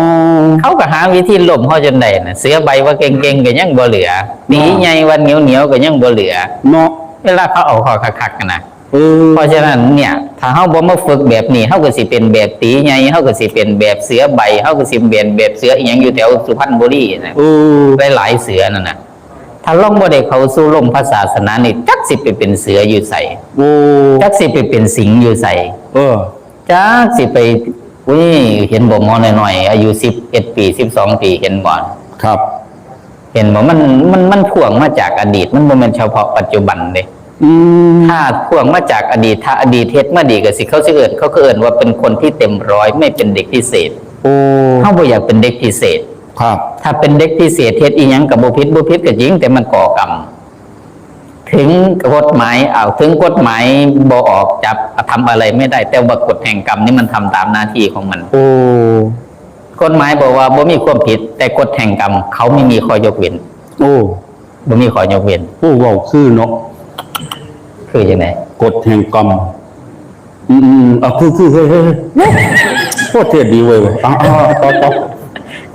เขาก็หาวิธีล้มเขาจนได้น่ะ เสือใบว่าเก่งๆก็ยังบ่เหลือ ตี เนาะ ใหญ่ว่าเหนียวๆก็ยังบ่เหลือ เนาะ เวลาเขาเอาเข้าคักๆนั่นน่ะ เออ เพราะฉะนั้นเนี่ย ถ้าเฮาบ่มาฝึกแบบนี้ เฮาก็สิเป็นแบบตีใหญ่ เฮาก็สิเป็นแบบเสือใบ เฮาก็สิเป็นแบบเสืออีหยังอยู่แถวสุพรรณบุรีน่ะ เออ หลายๆเสือนั่นน่ะ ถ้าลองบ่ได้เข้าสู่ร่มพระศาสนานี่ จักสิไปเป็นเสืออยู่ไส โอ้ จักสิไปเป็นสิงห์อยู่ไส เออ จักสิไป อุ้ย เห็นบ่ หมอน้อยๆ อายุสิบเอ็ดปี สิบสองปี เห็นบ่ ครับ เห็นบ่ มัน มัน มันพ่วงมาจากอดีต มันบ่แม่นเฉพาะปัจจุบันเด้ อืม ถ้าพ่วงมาจากอดีต ถ้าอดีตเฮ็ดมาดีก็สิ เขาสิเอิ้น เขาก็เอิ้นว่าเป็นคนที่เต็มร้อย ไม่เป็นเด็กพิเศษ โอ้ เฮาบ่อยากเป็นเด็กพิเศษ ครับ ถ้าเป็นเด็กพิเศษเฮ็ดอีหยังก็บ่ผิด บ่ผิดก็จริง แต่มันก่อกรรม ถึงกฎหมาย เอา ถึงกฎหมายบ่ออกจับ ทำอะไรไม่ได้ แต่ว่ากฎแห่งกรรมนี่มันทำตามหน้าที่ของมัน โอ้ กฎหมายบอกว่าบ่มีความผิด แต่กฎแห่งกรรมเขาไม่มีข้อยกเว้น โอ้ บ่มีข้อยกเว้น โอ้ เว้าคือเนาะ คือจังได๋ กฎแห่งกรรม อืมๆๆ อ่ะ คือ คือ เฮ้ย เฮ้ย เฮ้ย โคตรเท่ดีเว้ย อ่ะ อ่ะ อ่ะ ต่อ ต่อ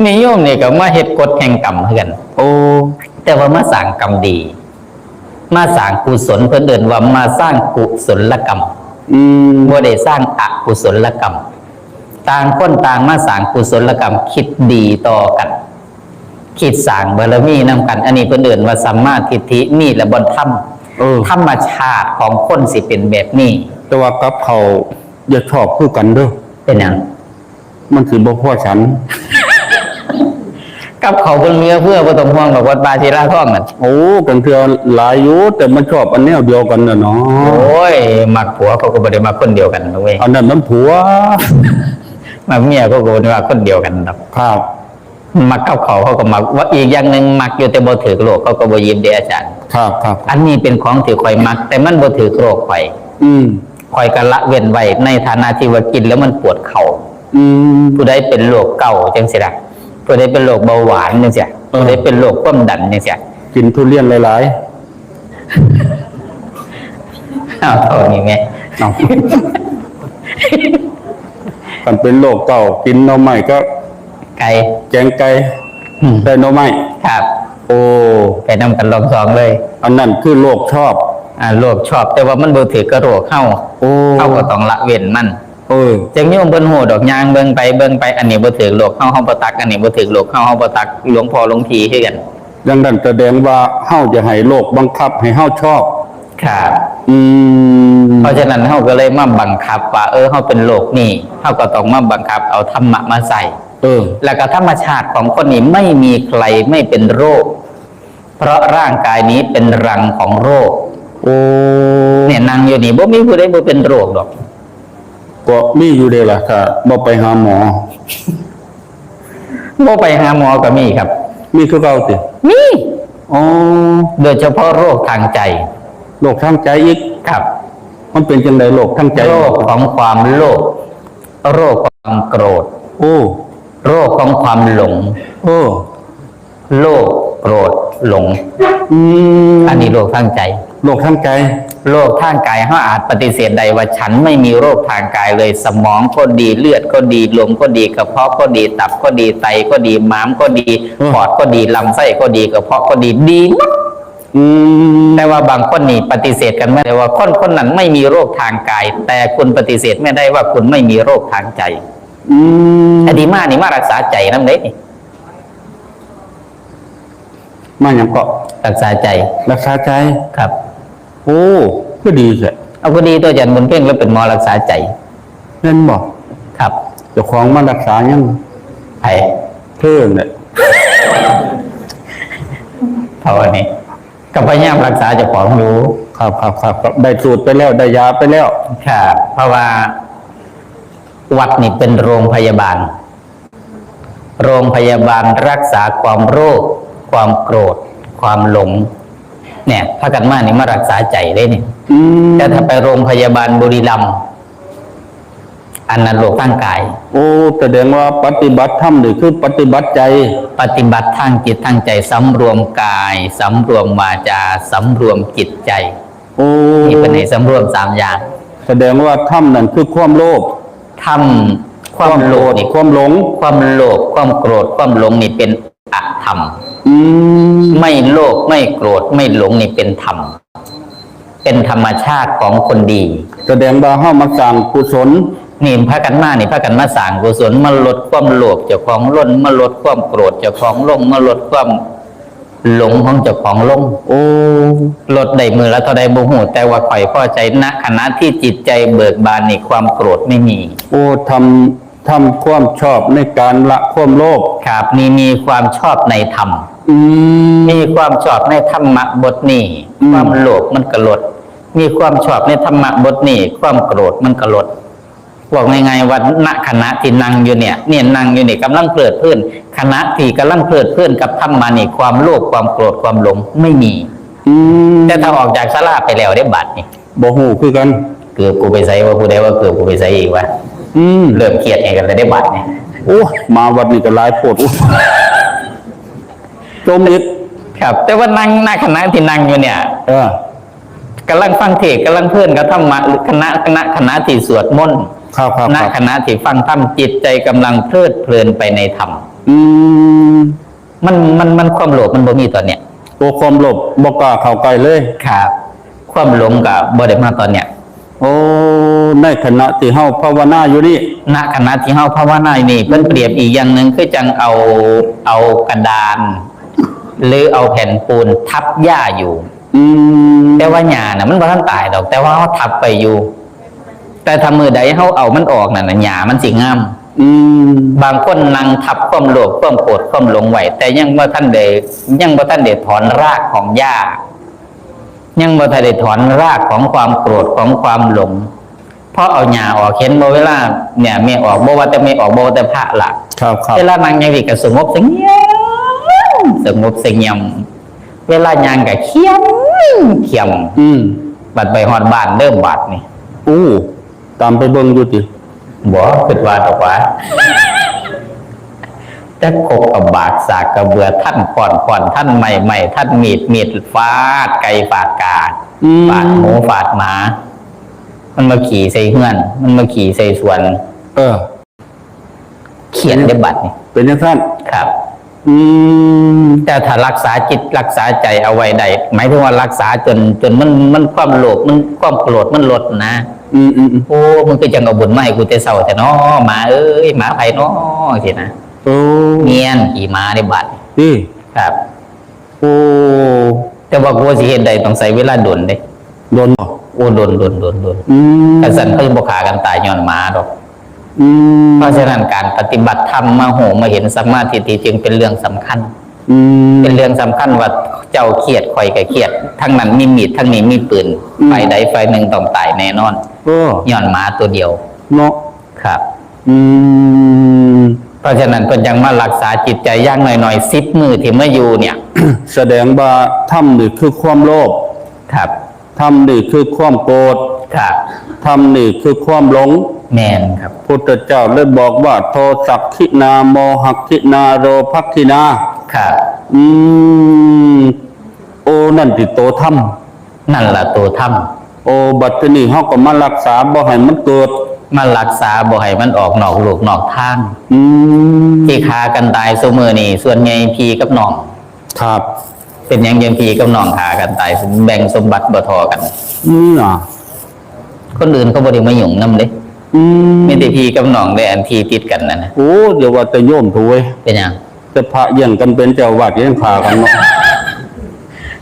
นี่โยมนี่ก็มาเฮ็ดกฎแห่งกรรมคือกัน โอ้ แต่ว่ามาสร้างกรรมดี มาสร้างกุศล เพิ่นเอิ้นว่ามาสร้างกุศลกรรม อืม บ่ได้สร้างอกุศลกรรม ต่างคนต่างมาสร้างกุศลกรรม คิดดีต่อกัน คิดสร้างบารมีนำกัน อันนี้เพิ่นเอิ้นว่าสัมมาทิฏฐิ นี่แหละบ่อนธรรม เออ ธรรมชาติของคนสิเป็นแบบนี้ แต่ว่ากับเขาอย่าชอบคือกันเด้อ เป็นหยัง มันสิบ่พอฉัน กับเขาเพิ่นเหลือเฟือ บ่ต้องห่วงดอก วัดป่าศิลาทองนั่น โอ้ กันเทื่อหลายอยู่ แต่มันชอบอันแนวเดียวกันน่ะเนาะ โอ้ย มักผัวเขาก็บ่ได้มักคนเดียวกันดอกเว้ย อันนั้นมันผัว มักเมียเขาก็บ่ได้มักคนเดียวกันดอก ครับ มักกับเขาเขาก็มัก ว่าอีกอย่างหนึ่งมักอยู่แต่บ่ถืกโลก เขาก็บ่หยิบเด้อาจารย์ ครับ ครับ อันนี้เป็นของที่ข้อยมัก แต่มันบ่ถืกโลกข้อย อืม ข้อยก็ละเว้นไว้ในฐานะที่ว่ากินแล้วมันปวดเข่า อืม ผู้ใดเป็นโรคเกาต์จังซี้ล่ะ ผู้ใดเป็นโรคเบาหวานจังซี้ เออ ผู้ใดเป็นโรคความดันจังซี้ กินทุเรียนหลายๆ เอาเท่านี้แม่ เอา คันเป็นโรคเกาต์กินหน่อไม้ก็ ไก่ แกงไก่ อืม ได้หน่อไม้ ครับ โอ้ ไปนำกันรอบสองเลย อันนั้นคือโรคชอบ อ่า โรคชอบ แต่ว่ามันบ่ถืกกับโรคเฮา โอ้ เฮาก็ต้องละเว้นมัน เออ จั่งโยมเพิ่นฮู้ดอก ย่างเบิ่งไปเบิ่งไป อันนี้บ่ถืกโลกเฮา เฮาบ่ตัก อันนี้บ่ถืกโลกเฮา เฮาบ่ตัก หลวงพ่อหลวงพี่คือกัน ดังนั้นแสดงว่าเฮาจะให้โลกบังคับให้เฮาชอบ ครับ อืม เพราะฉะนั้นเฮาก็เลยมาบังคับว่า เออ เฮาเป็นโลกนี้ เฮาก็ต้องมาบังคับเอาธรรมะมาใส่ เออ แล้วก็ธรรมชาติของคนนี่ไม่มีใครไม่เป็นโรค เพราะร่างกายนี้เป็นรังของโรค โอ้ เนี่ยนั่งอยู่นี่บ่มีผู้ใดบ่เป็นโรคดอก ก็มีอยู่เด้ล่ะ ถ้าบ่ไปหาหมอ บ่ไปหาหมอก็มีครับ มีคือเก่าติ มี อ๋อ โดยเฉพาะโรคทางใจ โรคทางใจอีก ครับ มันเป็นจังใดโรคทางใจ โรคของความโลภ โรคความโกรธ โอ้ โรคของความหลง โอ้ โลภ โกรธ หลง อืม อันนี้โรคทางใจ โรคทางใจ โรคทางกายเฮาอาจปฏิเสธได้ว่าฉันไม่มีโรคทางกายเลย สมองก็ดี เลือดก็ดี ลมก็ดี กระเพาะก็ดี ตับก็ดี ไตก็ดี ม้ามก็ดี อืม ปอดก็ดี ลำไส้ก็ดี กระเพาะก็ดี ดีหมด อืม แต่ว่าบางคนนี่ปฏิเสธกันไม่ได้ว่าคนคนนั้นไม่มีโรคทางกาย แต่คุณปฏิเสธไม่ได้ว่าคุณไม่มีโรคทางใจ อืม อาตมานี่มารักษาใจนำเด้ มาหยังเกาะ รักษาใจ รักษาใจ ครับ โอ้ คือดีแท้ เอา พอดีตัวอาจารย์บุญเพ็งแล้วเป็นหมอรักษาใจ แม่นบ่ ครับ เจ้าของมารักษายัง ไผ เพิ่นแหละ เท่านี้ ก็พยายามรักษาเจ้าของอยู่ ครับ ครับ ครับ ครับ ได้สูตรไปแล้ว ได้ยาไปแล้ว ครับ เพราะว่าวัดนี่เป็นโรงพยาบาล โรงพยาบาลรักษาความโลภ ความโกรธ ความหลง เนี่ย พากันมานี่มารักษาใจเด้นี่ อืม แต่ถ้าไปโรงพยาบาลบุรีรัมย์ อันนั้นโรคทางกาย โอ้ แสดงว่าปฏิบัติธรรมนี่คือปฏิบัติใจ ปฏิบัติทางจิตทางใจ สำรวมกาย สำรวมวาจา สำรวมจิตใจ โอ้ นี่เป็นให้สำรวมสามอย่าง แสดงว่าธรรมนั่นคือความโลภ ธรรม ความโลภนี่ ความโกรธ ความหลง ความโลภ ความโกรธ ความหลงนี่เป็นอธรรม อืม ไม่โลภ ไม่โกรธ ไม่หลงนี่เป็นธรรม เป็นธรรมชาติของคนดี แสดงว่าเฮามาสร้างกุศล นี่พากันมา นี่พากันมาสร้างกุศล มาลดความโลภเจ้าของลง มาลดความโกรธเจ้าของลง มาลดความหลงของเจ้าของลง โอ้ ลดได้มื้อละเท่าใดบ่ฮู้ แต่ว่าข้อยพอใจ ณ ขณะที่จิตใจเบิกบานนี่ ความโกรธไม่มี โอ้ ทำ ทำความชอบในการละความโลภ ครับ นี่มีความชอบในธรรม อืม มีความชอบในธรรมะบทนี้ อืม ความโลภมันก็ลด มีความชอบในธรรมะบทนี้ ความโกรธมันก็ลด บอกง่ายๆว่า ณ ขณะที่นั่งอยู่เนี่ย เนี่ยนั่งอยู่นี่กำลังเพลิดเพลิน ขณะที่กำลังเพลิดเพลินกับธรรมะนี่ ความโลภ ความโกรธ ความหลงไม่มี อืม แต่ถ้าออกจากศาลาไปแล้วเด้ บาดนี่ บ่ฮู้คือกัน เกือบกูไปไสวะ ผู้ใดว่าเกือบกูไปไสอีกวะ อืม เริ่มเครียดให้กันแล้วเด้ บาดนี่ โอ้ย มาวัดนี่ก็หลายโพด โอ้ย จมอีก ครับ แต่ว่านั่ง ณ ขณะที่นั่งอยู่เนี่ย เออ กำลังฟังเทศน์ กำลังเพลินกับธรรมะ หรือขณะ ขณะ ขณะที่สวดมนต์ ครับ ครับ ณ ครับ ขณะที่ฟังธรรม จิตใจกำลังเพลิดเพลินไปในธรรม อืม มัน มัน มันความโลภมันบ่มีตอนเนี้ย โอ้ ความโลภบ่กล้าเข้าใกล้เลย ครับ ความหลงก็บ่ได้มาตอนเนี้ย โอ้ ในขณะที่เฮาภาวนาอยู่นี่ ณ ขณะที่เฮาภาวนาอยู่นี่ เพิ่นเปรียบอีกอย่างหนึ่ง คือจั่งเอา เอากระดาน หรือเอาแผ่นปูนทับหญ้าอยู่ อืม แต่ว่าหญ้าน่ะมันบ่ทันตายดอก แต่ว่าเฮาทับไปอยู่ แต่ถ้ามื้อใดเฮาเอามันออกนั่นน่ะ หญ้ามันสิงาม อืม บางคนนั่งทับความโลภ ความโกรธ ความหลงไว้ แต่ยังบ่ทันได้ ยังบ่ทันได้ถอนรากของหญ้า ยังบ่ทันได้ถอนรากของความโกรธ ของความหลง พอเอาหญ้าออก เห็นบ่ เวลาเนี่ย แม่ออก บ่ว่าแต่แม่ออก บ่ว่าแต่พระล่ะ ครับ ครับ เวลานั่งจั่งซี้ก็สงบเสงี่ยม สงบเสงี่ยม เวลาย่างก็เขียม เขียม อืม บัดไปฮอดบ้านเด้อบาดนี่ อู้ ตามไปเบิ่งอยู่ติ บ่ คิดว่าดอกว่า จักครกกะบาก สากกะเบือ ทันค้อน ค้อน ทันไม้ ไม้ ทันมีด มีด ฟาดไก่ ฟาดกา อืม ฟาดหมู ฟาดหมา มันมาขี้ใส่เฮือน มันมาขี้ใส่สวน เออ เครียดเด้บัดนี่ เป็นจั่งซั้น ครับ อืม แต่ถ้ารักษาจิตรักษาใจเอาไว้ได้ หมายถึงว่ารักษาจน จนมัน มันความโลภ มันความโกรธมันลดนะ อืม อืม อืม โอ้ มันคือจั่งเอาบุญมาให้กูแต่เช้าแท้น้อ หมาเอ้ย หมาไผน้อ สินะ โอ้ เมียนขี้หมาได้บัด นี่ ครับ โอ้ แต่ว่ากว่าสิเฮ็ดได้ต้องใช้เวลาโดนเด้ โดนบ่ โอ้ โดน โดน โดน โดน อืม คันซั้นเพิ่นบ่ฆ่ากันตายย้อนหมาดอก อืม เพราะฉะนั้นการปฏิบัติธรรมมาฮู้มาเห็นสัมมาทิฏฐิจึงเป็นเรื่องสำคัญ อืม เป็นเรื่องสำคัญว่าเจ้าเครียดข้อยก็เครียด ทั้งนั้นมีมีด ทั้งนี้มีปืน อืม ฝ่ายใดฝ่ายหนึ่งต้องตายแน่นอน โอ้ ย้อนหมาตัวเดียว เนาะ ครับ อืม เพราะฉะนั้นเพิ่นจั่งมารักษาจิตใจอย่างน้อยๆ สิบมื้อที่มาอยู่เนี่ย แสดงว่าธรรมนี่คือความโลภ ครับ ธรรมนี่คือความโกรธ ครับ ธรรมนี่คือความหลง แม่นครับ พุทธเจ้าเลยบอกว่า โทสักขินา โมหักขินา โลภักขินา ครับ อืม โอ้ นั่นติโตธรรม นั่นล่ะตัวธรรม โอ้ บัดทีนี้เฮาก็มารักษาบ่ให้มันเกิด มารักษาบ่ให้มันออกนอกลู่นอกทาง อืม ที่ฆ่ากันตายซุมื้อนี้ส่วนใหญ่พี่กับน้อง ครับ เป็นหยังจั่งพี่กับน้องฆ่ากันตาย แบ่งสมบัติบ่เท่ากัน อืม อ่ะ คนอื่นเขาบ่ได้มายุ่งนำเด้ อืม มีแต่พี่กับน้องเด้ อันที่ติดกันนั่นน่ะ โอ้ อย่าว่าแต่โยมเถาะเว้ย เป็นหยัง แต่พระแย่งกันเป็นเจ้าอาวาสยังฆ่ากันเนาะ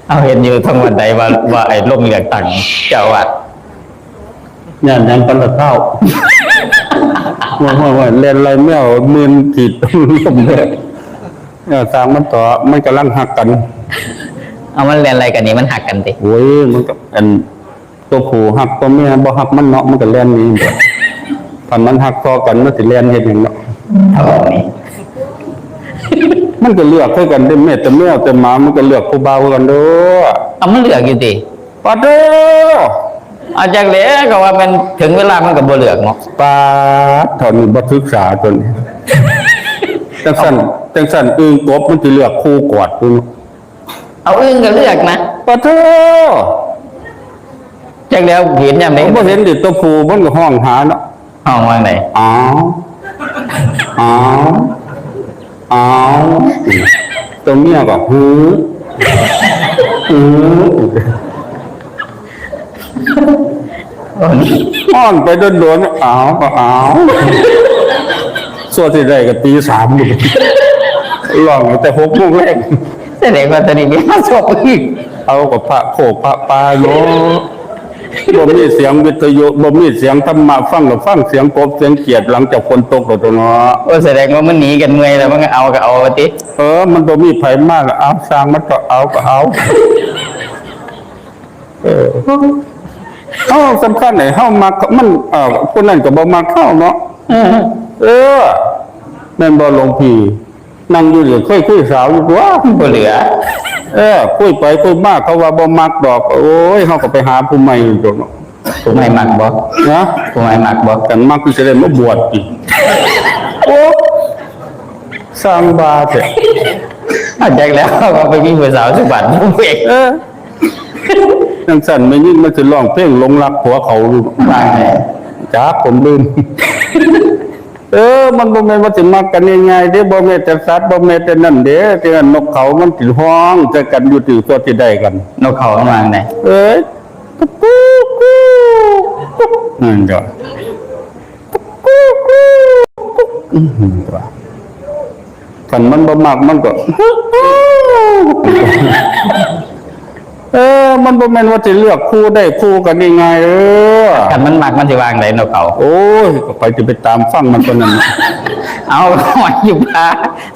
เอาเห็นอยู่ทั้งวันใดว่า ว่าไอ้ลงเลือกตั้งเจ้าอาวาส ย่านหยังกันละเฒ่า ว่า ว่า ว่า แล่นไล่แมวหมื่นขีด ลมแดด เออ สร้างมันต่อ มันกำลังฮักกัน เอามันแล่นไล่กันนี่มันฮักกันติ โอ้ย มันก็ อัน ตัวผู้ฮักตัวเมียบ่ฮักมันเนาะ มันก็แล่นหนี คันมันฮักต่อกัน มันสิแล่นเฮ็ดหยังเนาะ เอานี่ มันก็เลือกคือกันเด้ แม้แต่แมวแต่หมา มันก็เลือกผู้บ่าวคือกันเด้อ เอามันเลือกอยู่ติ ปาดเด้อ เอาจักแหละ ก็ว่ามันถึงเวลามันก็บ่เลือกเนาะ ปาด เฒ่านี้บ่ศึกษาตัวนี้ จังซั่น จังซั่นอึ่งกบมันสิเลือกคู่กอดพุ้น เอาอึ่งก็เลือกนะ ปะโธ่ จักแล้วเห็นยามใด ผมบ่เห็นดิ ตัวผู้มันก็ฮ้องหาเนาะ ฮ้องว่าไง อ้าว อ้าว อ้าว ตัวเมียก็ หือ หือ ฮ้อนไปโดนๆ อ้าว ก็อ้าว ส่วนที่ได้ก็ตีสามอยู่ ร้องตั้งแต่หกโมงแลง แสดงว่าตอนนี้มีมาสอบอีก เอากับพระโคกพระปาเนาะ บ่มีเสียงวิทยุ บ่มีเสียงธรรมะฟัง ก็ฟังเสียงกบเสียงเขียดหลังจากฝนตกแล้วตัวเนาะ โอ้ แสดงว่ามันหนีกันเมื่อยแล้ว มันก็เอาก็เอาว่าติ เออ มันบ่มีไผมาแล้ว เอา สร้างมันก็เอาก็เอา เออ เฮาสำคัญไอ้เฮามักมัน เอ่อ ผู้นั้นก็บ่มักเฮาเนาะ เออ เออ แม่นบ่หลวงพี่ นั่งอยู่นี่เคยคุยสาวอยู่ตัว บ่เหลือ เออ คุยไปคุยมาเขาว่าบ่มักดอก โอ้ย เฮาก็ไปหาผู้ใหม่อยู่ตัวเนาะ ผู้ใหม่มักบ่ นะ ผู้ใหม่มักบ่ กันมักคือสิได้มาบวชติ โอ้ สร้างบาแท้ เอาจักแล้ว ว่าไปมีผู้สาวสุบัติผู้เอก เออ จังซั่นแม่ยิ่งมันสิร้องเพลงหลงรักผัวเขาอยู่ ว่าไง จักผมลืม เออ มันบ่แม่นว่าสิมักกันง่ายๆเด้ บ่แม่นแต่สัตว์ บ่แม่นแต่นั่นเด้ ที่นั่นนกเขามันสิฮ้องใส่กันอยู่ติ ตัวสิได้กัน นกเขามันว่าไง เอ้ย กุ๊กกุ๊กกุ๊กกุ๊ก นั่นจ้ะ กุ๊กกุ๊กกุ๊กกุ๊ก อื้อหือ คันมันบ่มักมันก็ เออ มันบ่แม่นว่าสิเลือกคู่ได้คู่กันง่ายๆ เออ คันมันมักมันสิว่าจั่งใดนกเขา โอ้ย ก็ไปสิไปตามฟังมันเท่านั้น เอาหอยอยู่ป่า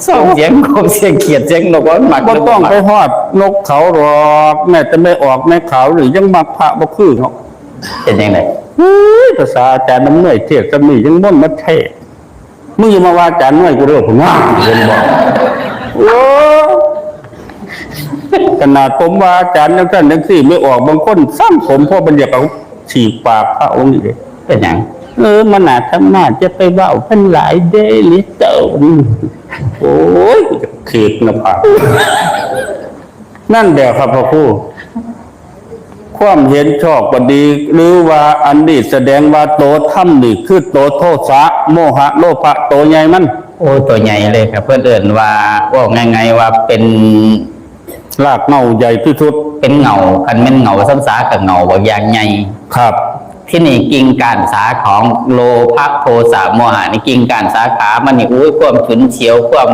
ส่งเสียงกบเสียงเขียดเสียงนก มันมัก บ่ต้องไปฮอดนกเขาหรอก แม้แต่แม่ออกแม่ขาวนี่ยังมักพระบ่คือเนาะ เป็นจั่งใด เฮ้ย ภาษาอาจารย์น้ำเนยเทศน์ก็มี ยังม่วนมาเทศน์ มึงอย่ามาว่าอาจารย์น้อยกูเด้อ ผมว่า เห็นบ่ โอ้ ขนาดผมว่าอาจารย์จังซั่นจังซี่ ไม่ออกบางคนซ้ำผม เพราะมันอยากเอาฉีกปากพระองค์นี่เด้ เป็นหยัง เออ มันน่าทำหน้าจะไปเว้าเพิ่นหลายเด้หรือเจ้า โอ้ย เขกหน้าผาก นั่นแหละครับพระครู ความเห็นชอบก็ดี หรือว่าอันนี้แสดงว่าโตธรรมนี่คือโตโทสะ โมหะ โลภะ โตใหญ่มัน โอ้ โตใหญ่เลยครับ เพิ่นเอิ้นว่า เว้าง่ายๆว่าเป็น รากเหง้าใหญ่ที่สุด เป็นเหง้า คันแม่นเหง้าซ้ำซาก็เหง้าบักอย่างใหญ่ ครับ ที่นี่กิ่งก้านสาของโลภะ โทสะ โมหะนี่ กิ่งก้านสาขามันนี่ โอ้ย ความฉุนเฉียว ความ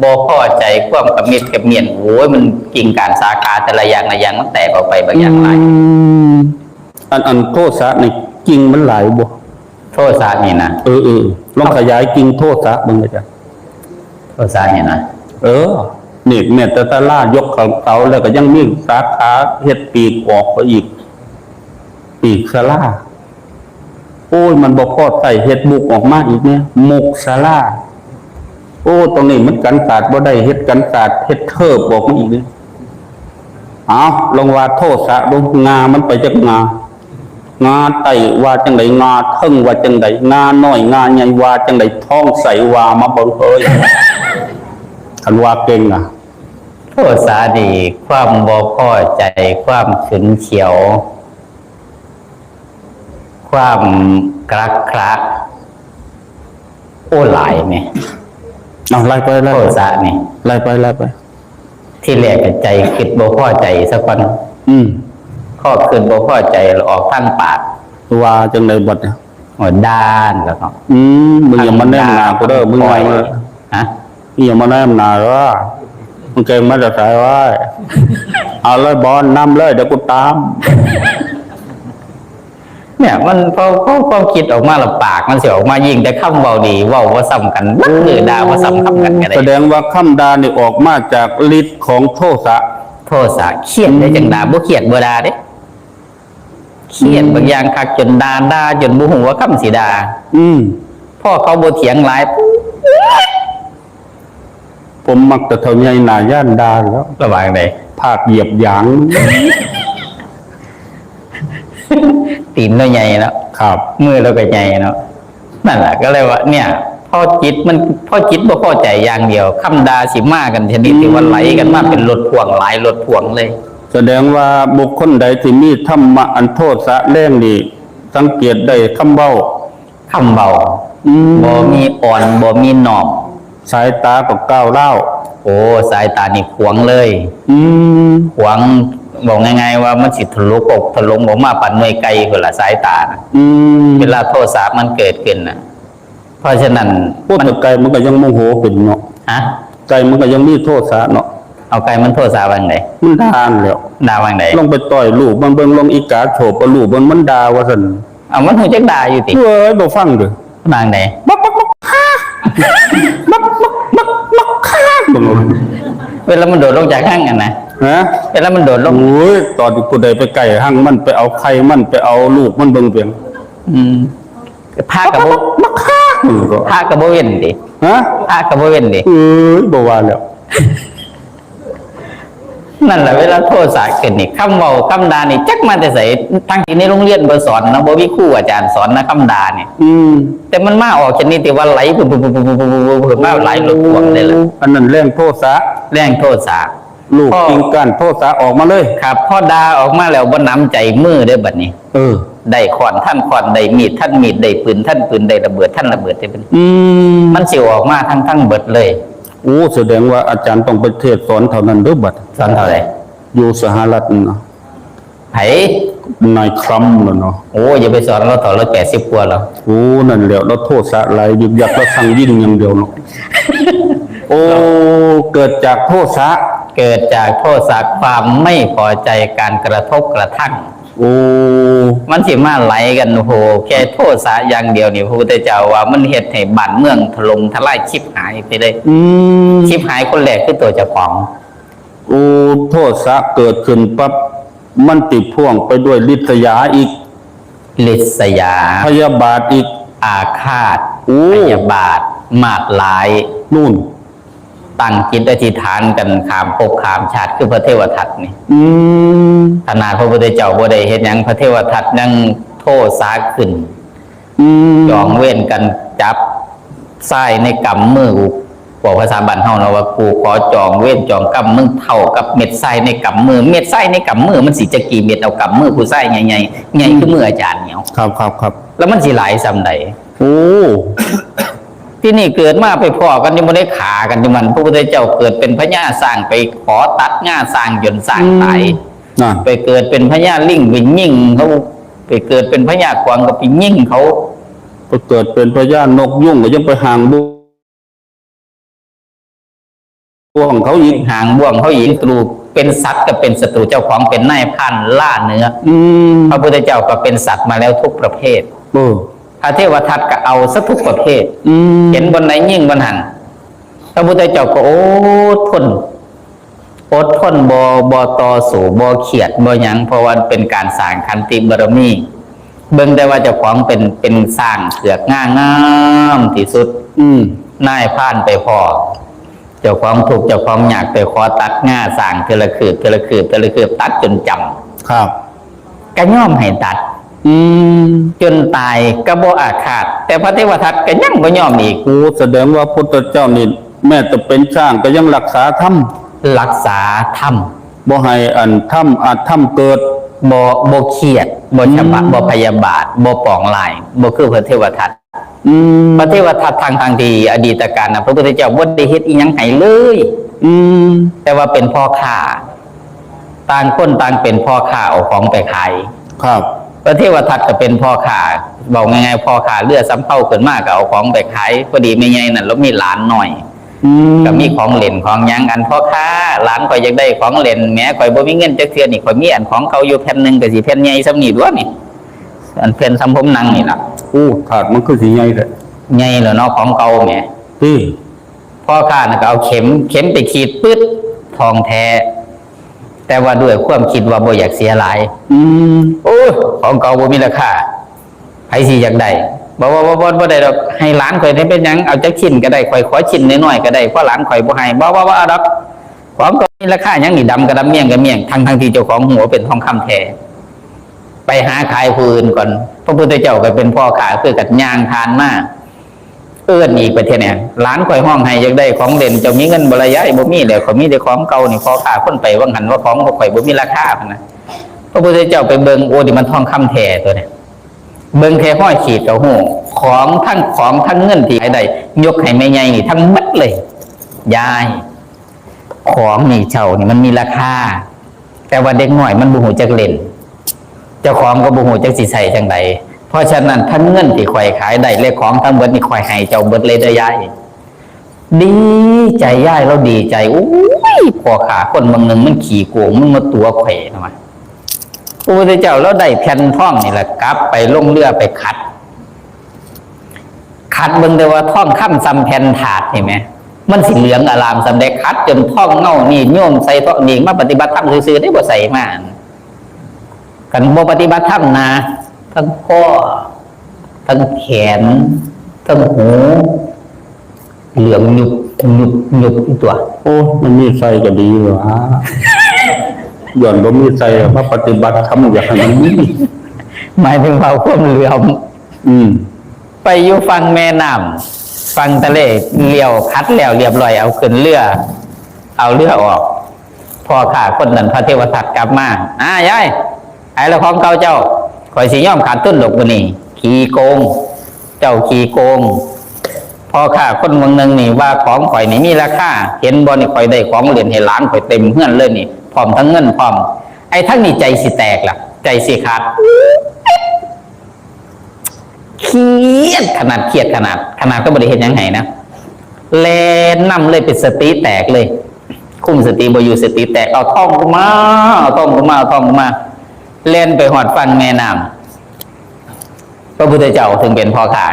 บ่พอใจ ความกระมิดกระเมี้ยน โอ้ย มันกิ่งก้านสาขาแต่ละอย่างละอย่างมันแตกออกไปบางอย่างหลาย อืม อัน อันโทสะนี่กิ่งมันหลายบ่ โทสะนี่นะ เออ เออ ลองขยายกิ่งโทสะเบิ่งอาจารย์ โทสะนี่นะ เออ นี่แม่นแต่ศาลายกเขาเสาแล้วก็ยังมีสาขาเฮ็ดปีกออกไปอีก ปีกศาลา โอ้ย มันบ่พอใส่ เฮ็ดมุกออกมาอีกเนี่ย มุกศาลา โอ้ ตรงนี้มันกันศาสตร์บ่ได้ เฮ็ดกันศาสตร์ เฮ็ดเทิบออกมาอีกเนี่ย เอา ลองว่าโทสะดู งามันไปจักงา งาใต้ว่าจังใด งาเทิงว่าจังใด งาน้อย งาใหญ่ว่าจังใด ท้องใสว่ามาเบิ่งเอ้ย คันว่าเก่งนะ โทสะนี่ความบ่พอใจ ความฉุนเฉียว ความกรักคละ โอ้ หลายแหม เอาไล่ไปไล่ไป โทสะนี่ ไล่ไปไล่ไป ทีแรกก็ใจคิดบ่พอใจซะก่อน อืม พอคิดบ่พอใจแล้วออกทางปาก ว่าจังไดบัดเนี่ย ว่าด่าแล้วเนาะ อืม มึงอย่ามาแนมหน้ากูเด้อ มึงอย่ามา ฮะ มึงอย่ามาแนมหน้าเด้อ มึงแกมาแต่ไสวะ เอาเลยบอลนำเลย เดี๋ยวกูตาม เนี่ย มันพอ พอ พอคิดออกมาแล้วปากมันสิออกมา ยิ่งแต่คำเว้านี่ เว้าบ่ซ้ำกัน มันคือด่าบ่ซ้ำคำกันก็ได้ แสดงว่าคำด่านี่ออกมาจากฤทธิ์ของโทสะ โทสะ เครียดได้จั่งด่า บ่เครียดบ่ด่าเด้ เครียดบางอย่างคักจนด่า ด่าจนบ่ฮู้ว่าคำสิด่า อืม พอเขาบ่เถียงหลายปุ๊บ ผมมักแต่เฒ่าใหญ่หน้าย้านด่าแล้ว ระหว่างใด ภาคเหยียบหยาง ตีนเราใหญ่เนาะ ครับ มือเราก็ใหญ่เนาะ นั่นแหละ ก็เลยว่า เนี่ย พอจิตมัน พอจิตบ่พอใจอย่างเดียว คำด่าสิมากันชนิดที่ว่าไหลกันมาเป็นรถพ่วง หลายรถพ่วงเลย แสดงว่าบุคคลใดที่มีธรรมะอันโทสะแรงนี่ สังเกตได้คำเว้า คำเว้า อืม บ่มีอ่อน บ่มีน้อม สายตาก็ก้าวร้าว โอ้ สายตานี่ขวางเลย อืม ขวาง บอกง่ายๆว่ามันสิทะลุอกทะลงออกมาปานหน่วยไก่พุ้นล่ะ สายตาน่ะ อืม เวลาโทสะมันเกิดขึ้นน่ะ เพราะฉะนั้น โอ้ มัน แต่ไก่มันก็ยังโมโหเป็นเนาะ ฮะ ไก่มันก็ยังมีโทสะเนาะ เอา ไก่มันโทสะว่าจั่งใด มันด่าแล้ว ด่าว่าจั่งใด ลองไปต่อยลูกมันเบิ่ง ลองอีกาโฉบเอาลูกมัน มันด่าว่าซั่น เอา มันฮู้จักด่าอยู่ติ เอ้ย บ่ฟังเด้อ ว่าจั่งใด บักบักบักฮ่า บักบักบักบักฮ่า เบิ่งเอา เวลามันโดดลงจากฮังหั่นนะ ฮะ เวลามันโดดลง โอ้ย ตอนที่ผู้ใดไปใกล้ฮังมัน ไปเอาไข่มัน ไปเอาลูกมันเบิ่งเปียง อืม พระก็บ่ บักบักบักฮ่า เบิ่งก็ พระก็บ่เว้นติ ฮะ พระก็บ่เว้นติ เอ้ย บ่ว่าแล้ว นั่นแหละ เวลาโทสะขึ้นนี่ คำเว้าคำด่านี่จักมาแต่ไส ทั้งที่ในโรงเรียนบ่สอนนะ บ่มีครูอาจารย์สอนนะ คำด่านี่ อืม แต่มันมาออกชนิดที่ว่าไหล ปุ๊บปุ๊บปุ๊บปุ๊บปุ๊บปุ๊บปุ๊บมาหลายรถพ่วงเลยล่ะ อันนั้นแรงโทสะ แรงโทสะ ลูก พอ กิ่งก้านโทสะออกมาเลย ครับ พอด่าออกมาแล้วบ่หนำใจ มือเด้อบัดนี้ เออ ได้ค้อนทันค้อน ได้มีดทันมีด ได้ปืนทันปืน ได้ระเบิดทันระเบิดเด้อบัดนี้ อืม มันสิออกมาทั้งทั้งเบิดเลย โอ้ แสดงว่าอาจารย์ต้องไปเทศน์สอนเท่านั้นเด้อบัด สอนเท่าใด อยู่สหรัฐนั่นนะ ไผ นายทรัมป์น่ะเนาะ โอ้ อย่าไปสอนลาวเถาะ ลาวแปดสิบกว่าแล้ว โอ้ นั่นแหละ ลาวโทสะหลาย ยึกยัก ลาวสั่งยิงอย่างเดียวเนาะ โอ้ เกิดจากโทสะ เกิดจากโทสะ ความไม่พอใจ การกระทบกระทั่ง โอ้ มันสิมาไหลกัน โอ้โห แค่โทสะอย่างเดียวนี่ พระพุทธเจ้าว่ามันเฮ็ดให้บ้านเมืองถล่มทลายชิบหายไปเลย อืม ชิบหายคนแรกคือตัวเจ้าของ โอ้ โทสะเกิดขึ้นปั๊บ มันติดพ่วงไปด้วยริษยาอีก ริษยา พยาบาทอีก อาฆาต โอ้ พยาบาท มาดร้าย นู่น ตั้งจิตอธิษฐานกันข้ามภพข้ามชาติ คือพระเทวทัตนี่ อืม ขนาดพระพุทธเจ้าบ่ได้เฮ็ดหยัง พระเทวทัตยังโทสะขึ้น อืม จองเวรกัน จับทรายในกำมือกู บอกภาษาบ้านเฮาเนาะว่า กูขอจองเวรจองกรรมมึงเท่ากับเม็ดทรายในกำมือ เม็ดทรายในกำมือมันสิจักกี่เม็ด เอากำมือผู้ชายใหญ่ๆ ใหญ่คือมืออาจารย์เนี่ย ครับ ครับ ครับ แล้วมันสิหลายส่ำใด โอ้ ที่นี่เกิดมาไปพ้อกันอยู่บ่ได้ ฆ่ากันอยู่มัน พระพุทธเจ้าเกิดเป็นพญาช้างไปขอตัดงาช้างจนช้างตาย อืม นั่น ไปเกิดเป็นพญาลิงไปยิงเขา ไปเกิดเป็นพญากวางก็ไปยิงเขา ไปเกิดเป็นพญานกยูงก็ยังไปหางบ่วงเขาอีก หางบ่วงเขาอีก ศัตรู เป็นสัตว์ก็เป็นศัตรูเจ้าของ เป็นนายพรานล่าเนื้อ อืม พระพุทธเจ้าก็เป็นสัตว์มาแล้วทุกประเภท เออ พระเทวทัตก็เอาซะทุกประเภท อืม เห็นบ่อนใดยิงบ่อนหั้น พระพุทธเจ้าก็อดทน อดทน บ่ บ่ต่อสู้ บ่เครียด บ่หยัง เพราะว่าเป็นการสร้างขันติบารมี เบิ่งแต่ว่าเจ้าของเป็น เป็นช้างเผือกงาม งามที่สุด อืม นายพรานไปพ้อ เจ้าของทุกข์เจ้าของยากไปขอตัดงาช้างเทื่อละคืบ เทื่อละคืบ เทื่อละคืบ ตัดจนจำ ครับ ก็ยอมให้ตัด อืม จนตายก็บ่อาฆาต แต่พระเทวทัตก็ยังบ่ยอมอีก โอ้ แสดงว่าพุทธเจ้านี่แม้แต่เป็นช้างก็ยังรักษาธรรม รักษาธรรม บ่ให้อันธรรมอาธรรมเกิด บ่ บ่เครียด บ่ฉบะ อืม บ่พยาบาท บ่ปองร้าย บ่คือพระเทวทัต อืม พระเทวทัตทั้งๆที่อดีตกาลน่ะ พระพุทธเจ้าบ่ได้เฮ็ดอิหยังให้เลย อืม แต่ว่าเป็นพ่อค้า ต่างคนต่างเป็นพ่อค้าเอาของไปขาย ครับ พระเทวทัตก็เป็นพ่อค้า เว้าง่ายๆ พ่อค้าเรือสำเภาขึ้นมาก็เอาของไปขาย พอดีแม่ใหญ่นั่นลาวมีหลานน้อย อืม ก็มีของเล่นของหยัง อันพ่อค้า หลานข้อยอยากได้ของเล่นแหม ข้อยบ่มีเงินจักเทื่อนี่ ข้อยมีอันของเก่าอยู่แผ่นหนึ่ง ก็สิแผ่นใหญ่ส่ำนี้ตั่วนี่ อันแผ่นส่ำผมนั่งนี่ล่ะ โอ้ ถาดมันคือสิใหญ่แท้ ใหญ่แล้วเนาะ ของเก่าแหม ติ พ่อค้าน่ะก็เอาเข็ม เข็มไปขีดปึ๊ด ทองแท้ แต่ว่าด้วยความคิดว่าบ่อยากเสียหลาย อืม โอ้ย ของเก่าบ่มีราคา ไผสิอยากได้ บ่ บ่ บ่ บ่ บ่ได้ดอก ให้หลานข้อยได้เป็นหยัง เอาจักชิ้นก็ได้ ข้อยขอชิ้นน้อยๆก็ได้ เพราะหลานข้อยบ่ให้ บ่ บ่ บ่เอาดอก ของก็มีราคาหยังนี่ ดำก็ดำ เมี่ยงก็เมี่ยง ทั้งๆที่เจ้าของฮู้ว่าเป็นทองคำแท้ ไปหาขายผู้อื่นก่อน พระพุทธเจ้าก็เป็นพ่อค้า คือกันย่างผ่านมา เอิ้นอีกไปเทื่อเนี่ย หลานข้อยฮ้องไห้อยากได้ของเล่น เจ้ามีเงินบ่ล่ะยาย บ่มีแล้ว ข้อยมีแต่ของเก่านี่ พ่อค้าคนไปว่าหั้นว่าของข้อยบ่มีราคา พะนะ พระพุทธเจ้าไปเบิ่ง โอ้ นี่มันทองคำแท้ตัวเนี่ย เบิ่งแค่ฮอยขีดก็ฮู้ ของทั้ง ของทั้งเงินที่ขายได้ ยกให้แม่ใหญ่นี่ทั้งหมดเลย ยาย ของนี่เจ้านี่มันมีราคา แต่ว่าเด็กน้อยมันบ่ฮู้จักเล่น เจ้าของก็บ่ฮู้จักสิใช้จั่งใด เพราะฉะนั้นทั้งเงินที่ข้อยขายได้และของทั้งหมดนี่ข้อยให้เจ้าหมดเลยเด้อยาย ดีใจ ยายลาวดีใจ โอ้ย พ่อค้าคนบางหนึ่งมันขี้โกง มันมาตั๋วข้อยนะวะ พระพุทธเจ้าลาวได้แผ่นทองนี่แหละ กลับไปลงเรือไปขัด ขัดเบิ่งแต่ว่าทองคำส่ำแผ่นถาดนี่แหม มันสิเหลืองอารามส่ำใด ขัดจนทองเงานี่โยมใส่ทองนี่มาปฏิบัติธรรมซื่อๆ ได้บ่ใส่มา คันบ่ปฏิบัติธรรมนะ ทั้งคอ ทั้งแขน ทั้งหู เหลืองยุบยุบยุบอยู่ตัว โอ้ มันมีใส่ก็ดีหว่า ย้อนบ่มีใส่อะ มาปฏิบัติธรรมอยากให้มันมี หมายถึงว่าความเหลื่อม อืม ไปอยู่ฝั่งแม่น้ำ ฝั่งทะเล เลี้ยวขัดแล้วเรียบร้อย เอาขึ้นเรือ เอาเรือออก พ่อค้าคนนั้นพระเทวทัตกลับมา อ่า ยาย ไอ้ละของเก่าเจ้า ข้อยสิยอมขาดทุนดอกมื้อนี้ ขี้โกง เจ้าขี้โกง พ่อค้าคนเมืองหนึ่งนี่ว่าของข้อยนี่มีราคา เห็นบ่นี่ ข้อยได้ของเล่นให้หลานข้อยเต็มเฮือนเลยนี่ พร้อมทั้งเงินพร้อม ไอ้ทั้งนี่ใจสิแตกล่ะ ใจสิขาด เครียดขนาด เครียดขนาด ขนาดก็บ่ได้เฮ็ดหยังให้นะ แล่นนำเลย เป็นสติแตกเลย คุมสติบ่อยู่ สติแตก เอาทองกูมา เอาทองกูมา เอาทองกูมา แล่นไปฮอดฝั่งแม่น้ำ พระพุทธเจ้าซึ่งเป็นพ่อค้า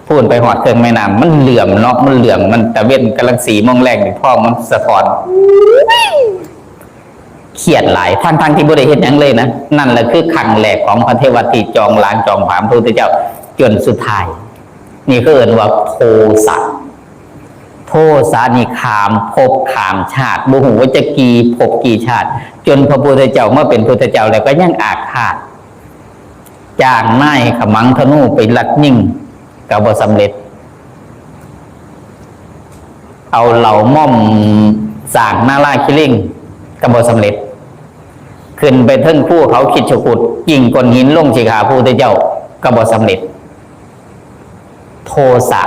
พู้นไปฮอดเทิงแม่น้ำ มันเหลื่อมเนาะ มันเหลื่อม มันตะเว็นกำลังสี่โมงแลงนี่ ทองมันสะท้อน เครียดหลาย ทั้งๆที่บ่ได้เฮ็ดหยังเลยนะ นั่นแหละคือครั้งแรกของพระเทวทัตที่จองล้างจองผลาญพระพุทธเจ้า จนสุดท้าย นี่คือเอิ้นว่าโทสะ โทสะนี่ข้ามภพข้ามชาติ บ่ฮู้ว่าจะกี่ภพกี่ชาติ จนพระพุทธเจ้ามาเป็นพุทธเจ้าแล้วก็ยังอาฆาต จ้างนายขมังธนูไปลัดยิง ก็บ่สำเร็จ เอาเหล่ามอมสร้างนาลาคิริง ก็บ่สำเร็จ ขึ้นไปเทิงภูเขาคิชกูฏ ยิงก้อนหินลงสิฆ่าพระพุทธเจ้า ก็บ่สำเร็จ โทสะ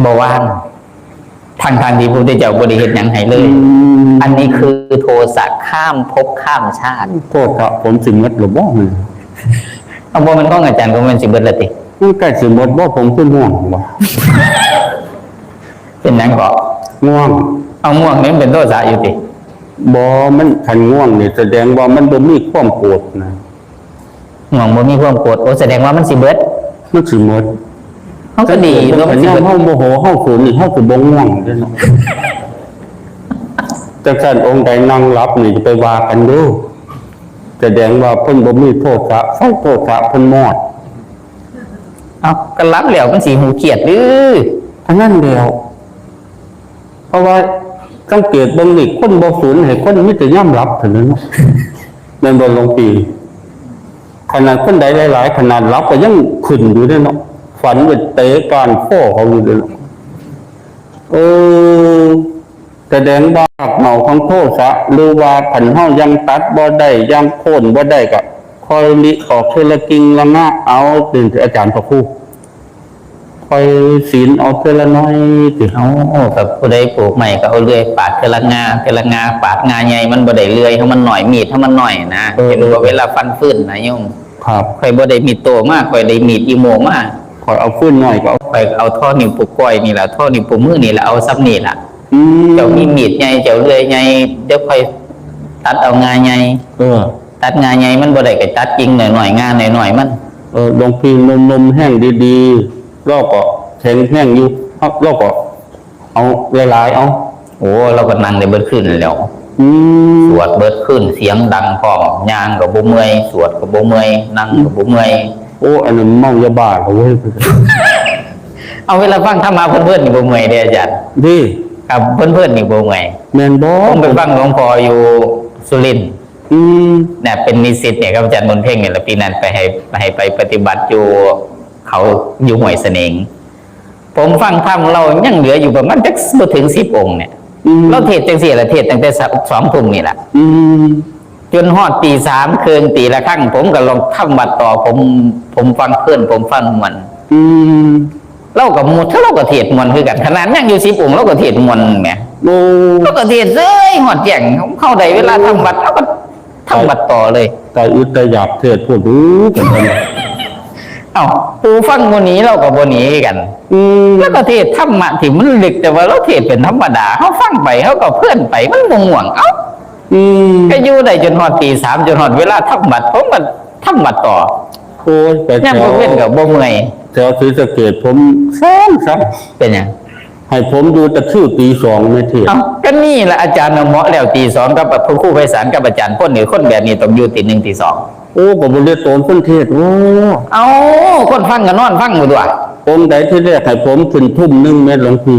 บ่วาง ทั้งๆที่พระพุทธเจ้าบ่ได้เฮ็ดหยังให้เลย อืม อันนี้คือโทสะข้ามภพข้ามชาติ โทษครับ ผมสิหมดหรือบ่เนี่ย เอา บ่แม่นของอาจารย์ก็แม่นสิเบิดละติ มันใกล้สิหมดบ่ ผมคือง่วงบ่ เป็นหยังเกาะ ง่วง เอาง่วงนี่มันเป็นโทสะอยู่ติ บ่ มันคันง่วงนี่แสดงว่ามันบ่มีความโกรธนะ ง่วงบ่มีความโกรธ โอ้ แสดงว่ามันสิเบิด มันสิหมด เฮาก็ดี คัน เนาะ มันสิเบิด เฮาโมโห เฮาโกรธนี่ เฮาก็บ่ง่วงเด้เนาะ จังซั่นองค์ใดนั่งหลับนี่จะไปว่ากันเด้อ แสดงว่าเพิ่นบ่มีโทสะ ไฟโทสะเพิ่นมอด เอ้า ก็หลับแล้วมันสิฮู้เครียดหรือ อันนั้นแล้ว เพราะว่าสังเกตเบิ่งนี่ คนบ่ฝันให้คนมีแต่ยามหลับเท่านั้นเนาะ แม่นบ่หลวงพี่ ขนาดคนใดหลายๆ ขนาดหลับก็ยังขึ้นอยู่เด้เนาะ ฝันไปเตะก้านคอเขาอยู่เด้เนาะ เออ แสดงว่ารากเหง้าของโทสะ หรือว่าคันเฮายังตัดบ่ได้ ยังโค่นบ่ได้ ก็ค่อยหลีกออกเทื่อละกิ่งละงาเอา เป็นอาจารย์พระครู ค่อยศีลเอาเทื่อละน้อยติ เอา กับผู้ใดปลูกไม้ก็เอาเลื่อยปาดเทื่อละงา เทื่อละงา ปาดงาใหญ่มันบ่ได้เลื่อย ให้มันน้อย มีดให้มันน้อยนะ เออ เห็นบ่ เวลาฟันฟืนนะโยม ครับ ข้อยบ่ได้มีดโต้มา ข้อยได้มีดอีโม่มา ข้อยเอาฟืนน้อยก็เอา ข้อยเอาท่อนิ้วโป้งก้อยนี่ล่ะ ท่อนิ้วโป้งมือนี่ล่ะ เอาส่ำนี่ล่ะ อืม เจ้ามีมีดใหญ่ เจ้าเลื่อยใหญ่ เดี๋ยวข้อยตัดเอางาใหญ่ เออ ตัดงาใหญ่มันบ่ได้ก็ตัดกิ่งน้อยๆ งาน้อยๆ มัน เออ หลวงพี่หนุ่มๆ แฮงดีๆ ลาวก็แข็งแรงอยู่ ลาวก็เอาหลายๆ เอา โอ้ ลาวก็นั่งได้เบิดคืนนั่นแหล้ว อืม สวดเบิดคืน เสียงดังพร้อม ย่างก็บ่เมื่อย สวดก็บ่เมื่อย นั่งก็บ่เมื่อย โอ้ อันนั้นเมายาบ้าเขาเว้ย เอา เวลาฟังธรรมะเพลินๆ นี่บ่เมื่อยเด้อาจารย์ ดี ครับ เพลินๆ นี่บ่เมื่อย แม่นบ่ ผมไปฟังหลวงพ่ออยู่สุรินทร์ อืม เนี่ย เป็นนิสิตเนี่ยครับ อาจารย์บุญเพ็งเนี่ย แล้วปีนั้นไปให้ ให้ไปปฏิบัติอยู่เขา อยู่ห้วยเสนง ผมฟังธรรมลาวยังเหลืออยู่ประมาณจักบ่ถึงสิบองค์เนี่ย อืม ลาวเทศน์จังซี่ล่ะ เทศน์ตั้งแต่สองทุ่มนี่ล่ะ อืม จนฮอดตีสามครึ่ง ตีละครั้ง ผมก็ลองทำวัดต่อ ผม ผมฟังเพลิน ผมฟังม่วน อืม ลาวก็ม่วน ลาวก็เทศน์ม่วนคือกัน ขนาดยังอยู่สิบองค์ ลาวก็เทศน์ม่วนแหม โอ้ ลาวก็เทศน์เซ้ยฮอดแจ้ง เฮาได้เวลาทำวัด ลาวก็ทำวัดต่อเลย แต่อึดแต่อยากเทศน์พูดดูกัน เอ้า ผู้ฟังหมู่นี้ลาวก็บ่หนีคือกัน อืม ลาวก็เทศน์ธรรมะที่มันลึก แต่ว่าลาวเทศน์เป็นธรรมดา เฮาฟังไป เฮาก็เพลินไป มันบ่ง่วง เอ้า อืม ก็อยู่ได้จนฮอดตีสาม จนฮอดเวลาทำวัด ผมก็ทำวัดต่อ โอ้ย ไปแถว ยามกลางเว็นก็บ่เมื่อย แถวศรีสะเกษผมแซงซ้ำ เป็นหยัง ให้ผมอยู่ตะคริวตีสองแม่เทศน์ เอ้า ก็นี่ล่ะอาจารย์น่ะเหมาะแล้ว ตีสองกับพระครูไพศาลกับอาจารย์พลนี่ คนแบบนี้ต้องอยู่ตีหนึ่งตีสอง โอ้ ก็บ่เรียกตนคนเทศน์ โอ้ เอ้า คนฟังก็นอนฟังอยู่ตั๊ว องค์ใดที่เรียกให้ผมขึ้นทุ่มหนึ่งแม่หลวงพี่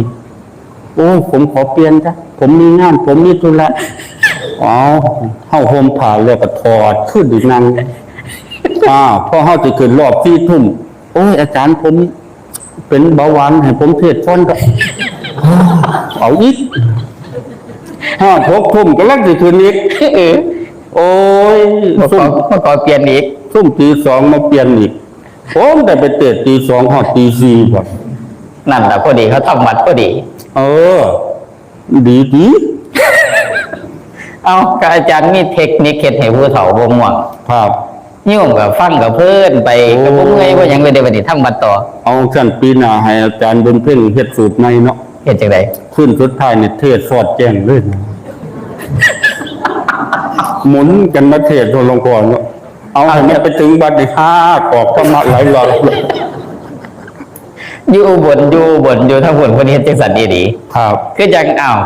โอ้ ผมขอเปลี่ยนจ้ะ ผมมีงาน ผมมีธุระ อ๋อ เฮาห่มผ้าแล้วก็ถอดขึ้นอีกนั่ง อ่า พอเฮาสิขึ้นรอบสี่ทุ่ม โอ้ย อาจารย์ ผมเป็นเบาหวาน ให้ผมเทศน์ก่อนก็ เอาอีก ฮอดหกทุ่มกำลังสิขึ้นอีก เออ โอ้ย มาขอ ซุ่ม มาขอเปลี่ยนอีก ซุ่มตีสองมาเปลี่ยนอีก ผมได้ไปเทศน์ตีสองฮอดตีสี่พุ้น นั่นล่ะ พอดีเขาทำวัดพอดี เออ ดีติ เอ้า ก็อาจารย์มีเทคนิคเฮ็ดให้ผู้เฒ่าบ่ง่วง ครับ โยมก็ฟังก็เพลินไป โอ้ ก็บ่เมื่อยบ่หยังเลยเด้ บัดนี้ทำวัดต่อ เอาซั่นปีหน้าให้อาจารย์บุญเพ็งเฮ็ดสูตรใหม่เนาะ เฮ็ดจั่งใด คืนสุดท้ายนี่เทศน์สอดแจ้งเลย หมุนกันมาเทศน์หลวงพ่อเนาะ เอาให้มันไปถึงบัดนี้ ห้า กอกธรรมะหลายรอบ อยู่อุบล อยู่อุบล อยู่ทางพุ้น เพิ่นเฮ็ดจั่งซั้นอีหลี ครับ คือจั่ง อ้าว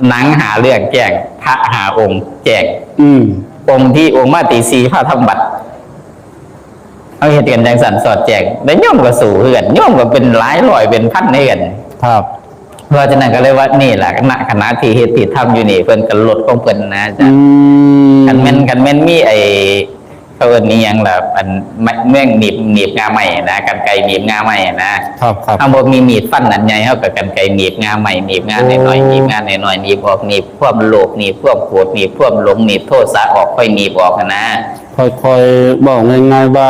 หนังห้าเรื่องแจ้ง พระห้าองค์แจ้ง อืม องค์ที่ องค์มาตีสี่ พระทำบัตร เอาเฮ็ดกันจั่งซั้นสอดแจ้ง แล้วโยมก็สู้คือกัน โยมก็เป็นหลายร้อยเป็นพันคือกัน ครับ เพราะฉะนั้นก็เลยว่านี่ล่ะ ณ ขณะที่เฮ็ดที่ทำอยู่นี่ เพิ่นก็ลดของเพิ่นนะอาจารย์ อืม คันแม่น คันแม่นมีไอ้ เขาเอิ้นอีหยังล่ะ อัน แม่งหนีบ หนีบง่าไม้นะ กรรไกรหนีบง่าไม้นะ ครับ ครับ เฮาบ่มีมีดฟันอันใหญ่ เฮาก็กรรไกรหนีบง่าไม้ หนีบง่าน้อยๆ โอ้ หนีบง่าน้อยๆ หนีบออก หนีบความโลภ หนีบความโกรธ หนีบความหลง หนีบโทสะออก ค่อยหนีบออกหั้นนะ ค่อยๆ เว้าง่ายๆ ว่า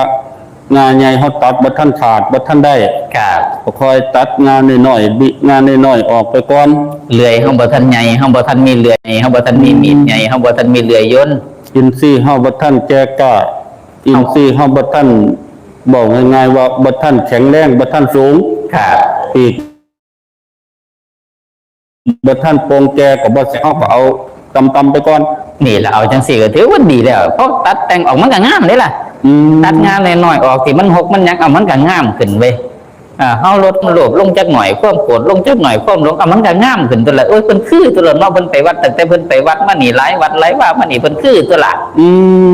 ง่าใหญ่เฮาตัดบ่ทันขาด บ่ทันได้ ครับ ก็ค่อยตัดง่าน้อยๆ บิง่าน้อยๆ ออกไปก่อน เลื่อยเฮาบ่ทันใหญ่ เฮาบ่ทันมีเลื่อย เฮาบ่ทันมีมีดใหญ่ เฮาบ่ทันมีเลื่อยยนต์ อินทรีย์เฮาบ่ทันแก่กล้า อินทรีย์เฮาบ่ทัน เว้าง่ายๆ ว่าบ่ทันแข็งแรง บ่ทันสูง ครับ ปีก บ่ทันโป่งแก่ก็บ่ใส่ เฮาก็เอาต่ำๆ ไปก่อน นี่ล่ะ เอาจั่งซี้ก็ถือว่าดีแล้ว พอตัดแต่งออกมันก็งามเด้ล่ะ อืม ตัดง่าน้อยๆ ออกที่มันหกมันหยัง เอามันก็งามขึ้นเว้ย อ่า เฮาลดความโลภลงจักหน่อย ความโกรธลงจักหน่อย ความหลง เอามันก็งามขึ้นตั๊วละ โอ้ย เพิ่นคือตั๊วละเนาะ เพิ่นไปวัด ตั้งแต่เพิ่นไปวัดมานี่ หลายวัดหลายวามานี่ เพิ่นคือตั๊วละ อื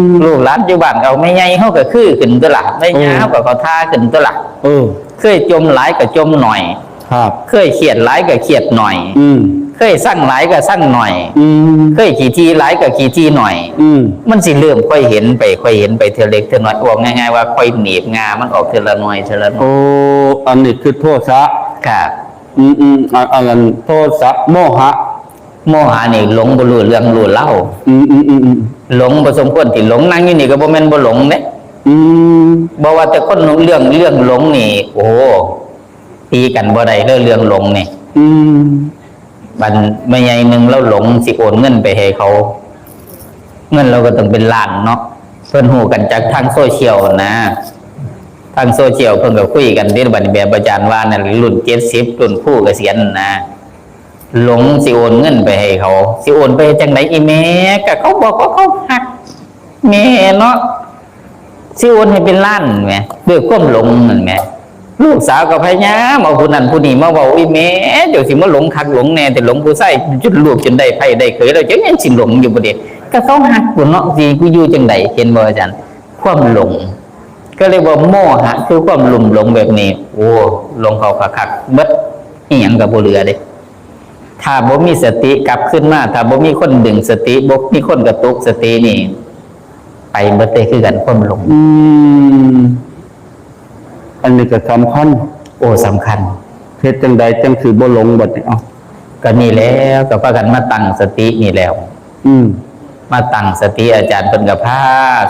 ม ลูกหลานอยู่บ้านก็เอาแม่ใหญ่เฮาก็คือขึ้นตั๊วละ แม่ย่า โอ้ เฮาก็เข้าท่าขึ้นตั๊วละ เออ เคยจมหลายก็จมหน่อย ครับ เคยเครียดหลายก็เครียดหน่อย อืม เคยซังหลายก็ซังหน่อย อืม เคยขี้ถี่หลายก็ขี้ถี่หน่อย อืม มันสิเริ่มค่อยเห็นไป ค่อยเห็นไปเทื่อเล็กเทื่อน้อย เว้าง่ายๆ ว่าค่อยหนีบง่ามันออกเทื่อละหน่อย เทื่อละหน่อย โอ้ อันนี้คือโทสะ ครับ อืม อืม อ่ะ อันนั้นโทสะ โมหะ โมหะนี่หลงบ่รู้เรื่องรู้ราว อืม อืม อืม อืม หลงบ่สมควรสิหลง นั่งอยู่นี่ก็บ่แม่นบ่หลงเด้ อืม บ่ว่าแต่คนเรื่อง เรื่องหลงนี่ โอ้ ตีกันบ่ได้เด้อเรื่องหลงนี่ อืม บัดแม่ใหญ่หนึ่งลาวหลงสิโอนเงินไปให้เขา เงินลาวก็ต้องเป็นล้านเนาะ เพิ่นฮู้กันจากทางโซเชียลนะ ทางโซเชียลเพิ่นก็คุยกันเด้ บัดนี้แบบอาจารย์ว่านั่น รุ่นเจ็ดสิบ รุ่นครูเกษียณนะ หลงสิโอนเงินไปให้เขา สิโอนไปจั่งใด๋ อีแม่ ก็เขาบอกว่าเขาฮักแม่เนาะ สิโอนให้เป็นล้านแหม ด้วยความหลงนั่นแหม ลูกสาวก็พยายามเอาผู้นั้นผู้นี้มาเว้า อีแม่ เจ้าสิมาหลงคักหลงแน่ แต่หลงผู้ชายจนลูกจนได้ไผได้เขยแล้ว เจ้ายังสิหลงอยู่บ่เด้ ก็เขาฮักกูเนาะ สิกูอยู่จั่งใด๋ เห็นบ่อาจารย์ ความหลง ก็เรียกว่าโมหะ คือความลุ่มหลงแบบนี้ โอ้ หลงเขาคักๆ เบิด อีหยังก็บ่เหลือเด้ ถ้าบ่มีสติกลับคืนมา ถ้าบ่มีคนดึงสติ บ่มีคนกระตุกสตินี่ ไปเบิดเลยคือกันความหลง อืม อันนี้ก็สำคัญ โอ้ สำคัญ เฮ็ดจั่งใดจั่งสิบ่หลงบัดนี้ เอ้า ก็นี่แหล้ว ก็พากันมาตั้งสตินี่แหล้ว อืม มาตั้งสติ อาจารย์เพิ่นก็พา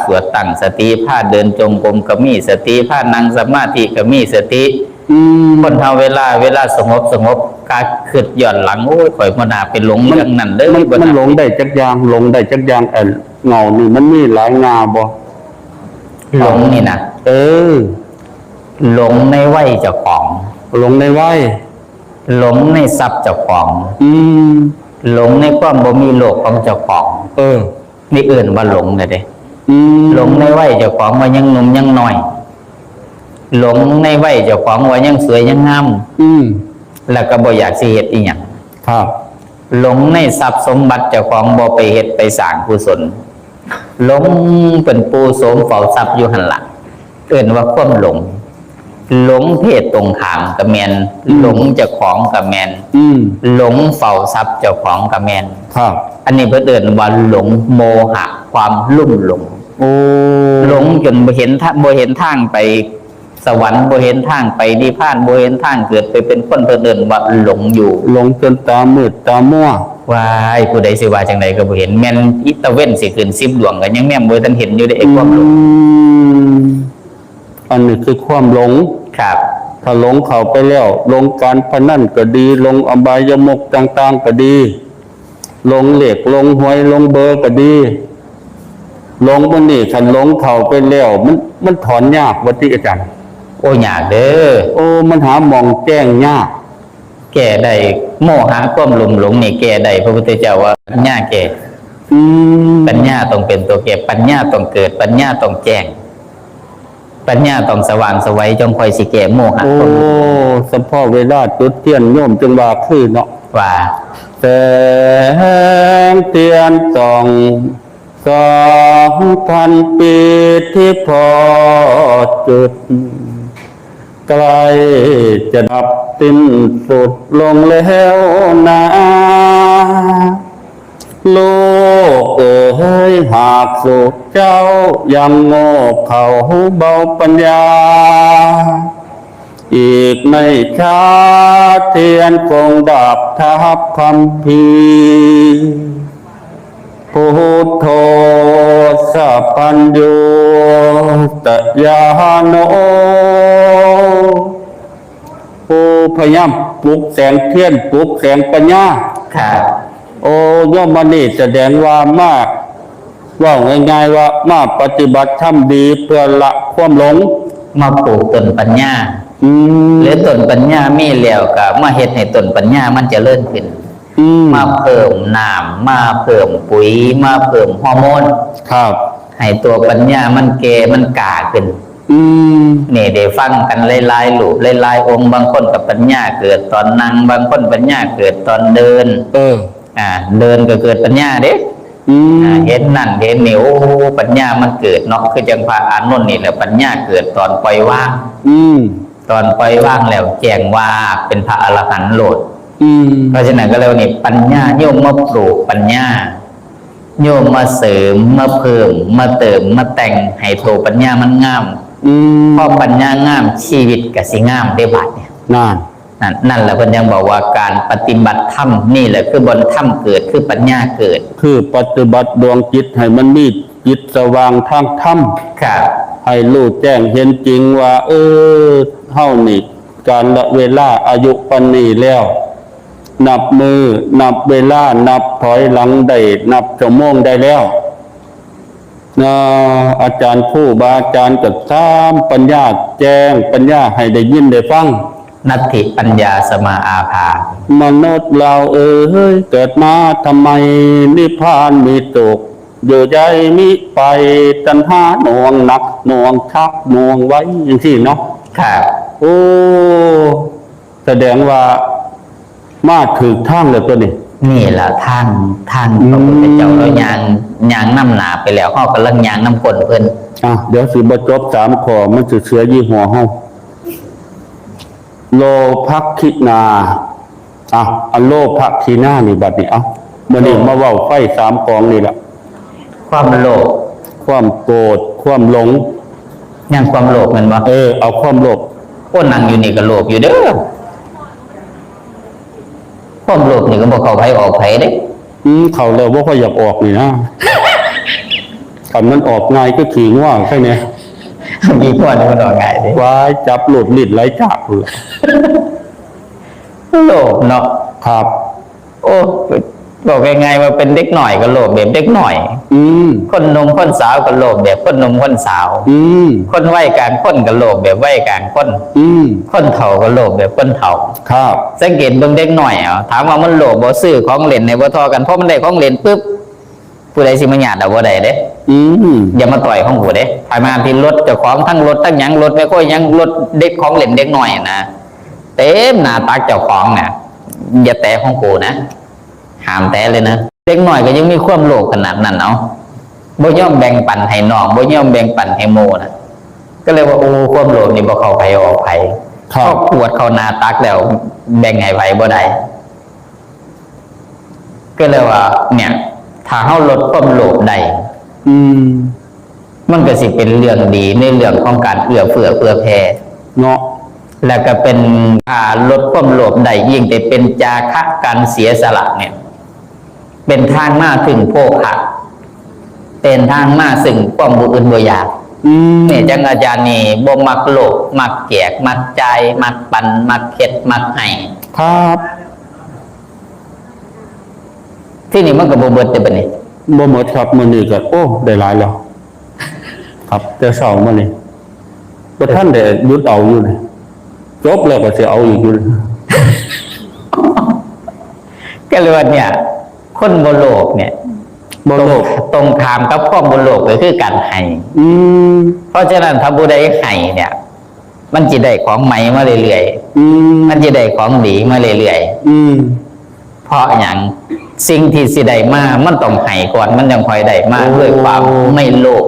สวดตั้งสติ พาเดินจงกรมก็มีสติ พานั่งสมาธิก็มีสติ อืม คนเฮาเวลา เวลาสงบ สงบ ก็คิดย้อนหลัง โอ้ย ข้อยบ่น่าไปหลงเรื่องนั้นเด้อ มัน บ่น่า มันหลงได้จักอย่าง หลงได้จักอย่าง เอ่อ เงานี่มันมีหลายเงาบ่ หลงนี่นะ เออ หลงในวัยเจ้าของ หลงในวัย หลงในทรัพย์เจ้าของ อืม หลงในความบ่มีโลกของเจ้าของ เออ นี่เอิ้นว่าหลงน่ะเด้ อืม หลงในวัยเจ้าของว่ายังหนุ่มยังน้อย หลงในวัยเจ้าของว่ายังสวยยังงาม อืม แล้วก็บ่อยากสิเฮ็ดอิหยัง ครับ หลงในทรัพย์สมบัติเจ้าของ บ่ไปเฮ็ดไปสร้างกุศล หลงเป็นปู่โสมเฝ้าทรัพย์อยู่หั่นล่ะ เอิ้นว่าความหลง หลงเพศตรงข้ามก็แม่น อืม หลงเจ้าของก็แม่น อืม หลงเฝ้าทรัพย์เจ้าของก็แม่น ครับ อันนี้เพิ่นเอิ้นว่าหลง โมหะ ความลุ่มหลง โอ้ หลงจนบ่เห็นทะ- บ่เห็นทางไปสวรรค์ บ่เห็นทางไปนิพพาน บ่เห็นทางเกิดไปเป็นคน เพิ่นเอิ้นว่าหลงอยู่ หลงจนตามืดตามัว ว้าย ผู้ใดสิว่าจั่งใดก็บ่เห็น แม่นอีตาเว็นสิขึ้นสิบดวงก็ยังแนมบ่ทันเห็นอยู่เด้ ไอ้ความหลง อืม อันนี้คือความหลง ครับ ถ้าหลงเข้าไปแล้ว หลงการพนันก็ดี หลงอบายมุขต่างๆ ก็ดี หลงเลข หลงหวย หลงเบอร์ก็ดี หลงมื้อนี้ คันหลงเข้าไปแล้ว มัน มันถอนยากว่าติอาจารย์ โอ้ ยากเด้อ โอ้ มันหาหม่องแจ้งยาก แก้ได้ โมหะความลุ่มหลงนี่แก้ได้ พระพุทธเจ้าว่าปัญญาแก้ อืม ปัญญาต้องเป็นตัวแก้ ปัญญาต้องเกิด ปัญญาต้องแจ้ง ปัญญาต้องสว่างไสวจั่งค่อยสิแก้โมหะ โอ้ ความลุ่มหลง เฉพาะเวลาจุดเทียนโยมจึงว่าคือเนาะ ว่า แสงเทียนส่อง สองพันปีที่พอจุด ใกล้จะดับสิ้นสุดลงแล้วนา โลกเอ๋ย หากสุขเจ้ายังโง่เขลาเบาปัญญา อีกไม่ช้าเทียนคงดับทับคัมภีร์ พุทโธสัพพัญญูตญาโณ ผู้พยายามปลุกแสงเทียน ปลุกแสงปัญญา ครับ โอ้ โยมมื้อนี้แสดงว่ามา เว้าง่ายๆว่ามาปฏิบัติธรรมดีเพื่อละความหลง มาปลูกต้นปัญญา อืม หรือต้นปัญญามีแล้วก็มาเฮ็ดให้ต้นปัญญามันเจริญขึ้น อืม มาเพิ่มน้ำ มาเพิ่มปุ๋ย มาเพิ่มฮอร์โมน ครับ ให้ตัวปัญญามันแก่ มันกล้าขึ้น อืม นี่ได้ฟังกันหลายๆ รูป หลายๆ องค์ บางคนก็ปัญญาเกิดตอนนั่ง บางคนปัญญาเกิดตอนเดิน เออ อ่า เดินก็เกิดปัญญาเด้ อืม อ่า เห็นนั่นเห็นนี่ โอ้ ปัญญามันเกิดเนาะ คือจั่งพระอานนท์นี่แหละ ปัญญาเกิดตอนปล่อยวาง อืม ตอนปล่อยวางแล้วแจ้งว่าเป็นพระอรหันต์โลด อืม เพราะฉะนั้นก็เลยว่านี่ ปัญญา โยมมาปลูกปัญญา โยมมาเสริม มาเพิ่ม มาเติม มาแต่งให้ตัวปัญญามันงาม อืม พอปัญญางาม ชีวิตก็สิงามเด้บาดเนี่ย นั่น นั่น นั่นแหละเพิ่นยังบอกว่าการปฏิบัติธรรมนี่แหละคือบ่อนธรรมเกิด คือปัญญาเกิด คือปฏิบัติดวงจิตให้มันมีจิตสว่างทางธรรม ครับ ให้รู้แจ้งเห็นจริงว่า เออ เฮานี่ กาลเวลาอายุปานนี้แล้ว นับมื้อ นับเวลา นับถอยหลังได้ นับชั่วโมงได้แล้ว นะ อาจารย์ครูบาอาจารย์ก็สอนปัญญา แจ้งปัญญาให้ได้ยินได้ฟัง นัตถิปัญญาสมาอาภา มนุษย์เราเอ๋ย เกิดมาทำไม นิพพานมีสุข อยู่ใหญ่มิไป ตัณหาหน่วงหนัก หน่วงชัก หน่วงไว้ จังซี้เนาะ ครับ โอ้ แสดงว่ามาถูกทางแล้วตัวนี้ นี่ล่ะทาง ทาง อืม พระพุทธเจ้า แล้วย่าง ย่างนำหน้าไปแล้ว เฮากำลังย่างนำก้นเพิ่น อ่ะ เดี๋ยวสิบ่จบสามข้อ มันสิเสียยี่ห้อเฮา โลภักขินา อ่ะ อันโลภักขินานี่บัดนี้ เอ้า มื้อนี้ โลภ มาเว้าไฟสามกองนี่ล่ะ ความโลภ ความโกรธ ความหลง ยังความโลภแม่นบ่ เออ เอาความโลภ โอ้ นั่งอยู่นี่ก็โลภอยู่เด้อ ความโลภนี่ก็บ่เข้าไผออกไผเด้ อืม เข้าแล้วบ่ค่อยอยากออกนี่นะ คันมันออกง่ายคือขี้งัวแค่นี้ ขี้งัวนี่มันออกง่ายเด้ ว้าย จับหลุดลิ้นไหลจากเลย โลภเนาะ ครับ โอ้ บอกง่ายๆว่าเป็นเด็กน้อยก็โลภแบบเด็กน้อย อืม คนหนุ่มคนสาวก็โลภแบบคนหนุ่มคนสาว อืม คนวัยกลางคนก็โลภแบบวัยกลางคน อืม คนเฒ่าก็โลภแบบคนเฒ่า ครับ สังเกตเบิ่งเด็กน้อยเอา ถามว่ามันโลภบ่ ซื้อของเล่นให้บ่เท่ากัน พอมันได้ของเล่นปุ๊บ ผู้ใดสิมาหยาดเอาบ่ได้เด้ อืม อย่ามาต่อยของกูเด้ ถ้ามาที่รถเจ้าของ ทั้งรถทั้งหยัง รถแมคโครหยัง รถเด็กของเล่นเด็กน้อยนะ เต็มหน้าตักเจ้าของน่ะ อย่าแตะของกูนะ ห้ามแตะเลยนะ เด็กน้อยก็ยังมีความโลภขนาดนั้น เอา บ่ยอมแบ่งปันให้น้อง บ่ยอมแบ่งปันให้หมู่นะ ก็เลยว่า โอ้ ความโลภนี่บ่เข้าไผออกไผ ครับ พอกวดเข้าหน้าตักแล้ว แบ่งให้ไผบ่ได้ ก็เลยว่า เนี่ย ถ้าเฮาลดความโลภได้ อืม มันก็สิเป็นเรื่องดีในเรื่องของการเอื้อเฟื้อเผื่อแผ่ เนาะ แล้วก็เป็น ถ้าลดความโลภได้ ยิ่งแต่เป็นจาคะ การเสียสละเนี่ย เป็นทางมาถึงโภคะ เป็นทางมาซึ่งความบ่อึดบ่อยาก อืม เนี่ย จังอาจารย์นี่บ่มักโลภ มักแจก มักจ่าย มักปัน มักเฮ็ด มักให้ ครับ ที่นี่มันก็บ่เบิดเด้บัดนี้ บ่หมดครับ มื้อนี้ก็ โอ้ ได้หลายแล้ว ครับ แต่เช้ามานี่ บ่ทันได้หยุดเอาอยู่นี่ จบแล้วก็สิเอาอีกอยู่นี่ ก็เลยว่าเนี่ย คนบ่โลภเนี่ย บ่โลภ ตรง ตรงข้ามกับความบ่โลภก็คือการให้ อืม เพราะฉะนั้นถ้าผู้ใดให้เนี่ย มันสิได้ของใหม่มาเรื่อยๆ อืม มันสิได้ของดีมาเรื่อยๆ อืม เพราะหยัง สิ่งที่สิได้มา มันต้องให้ก่อน มันจั่งค่อยได้มา โอ้ ด้วยความไม่โลภ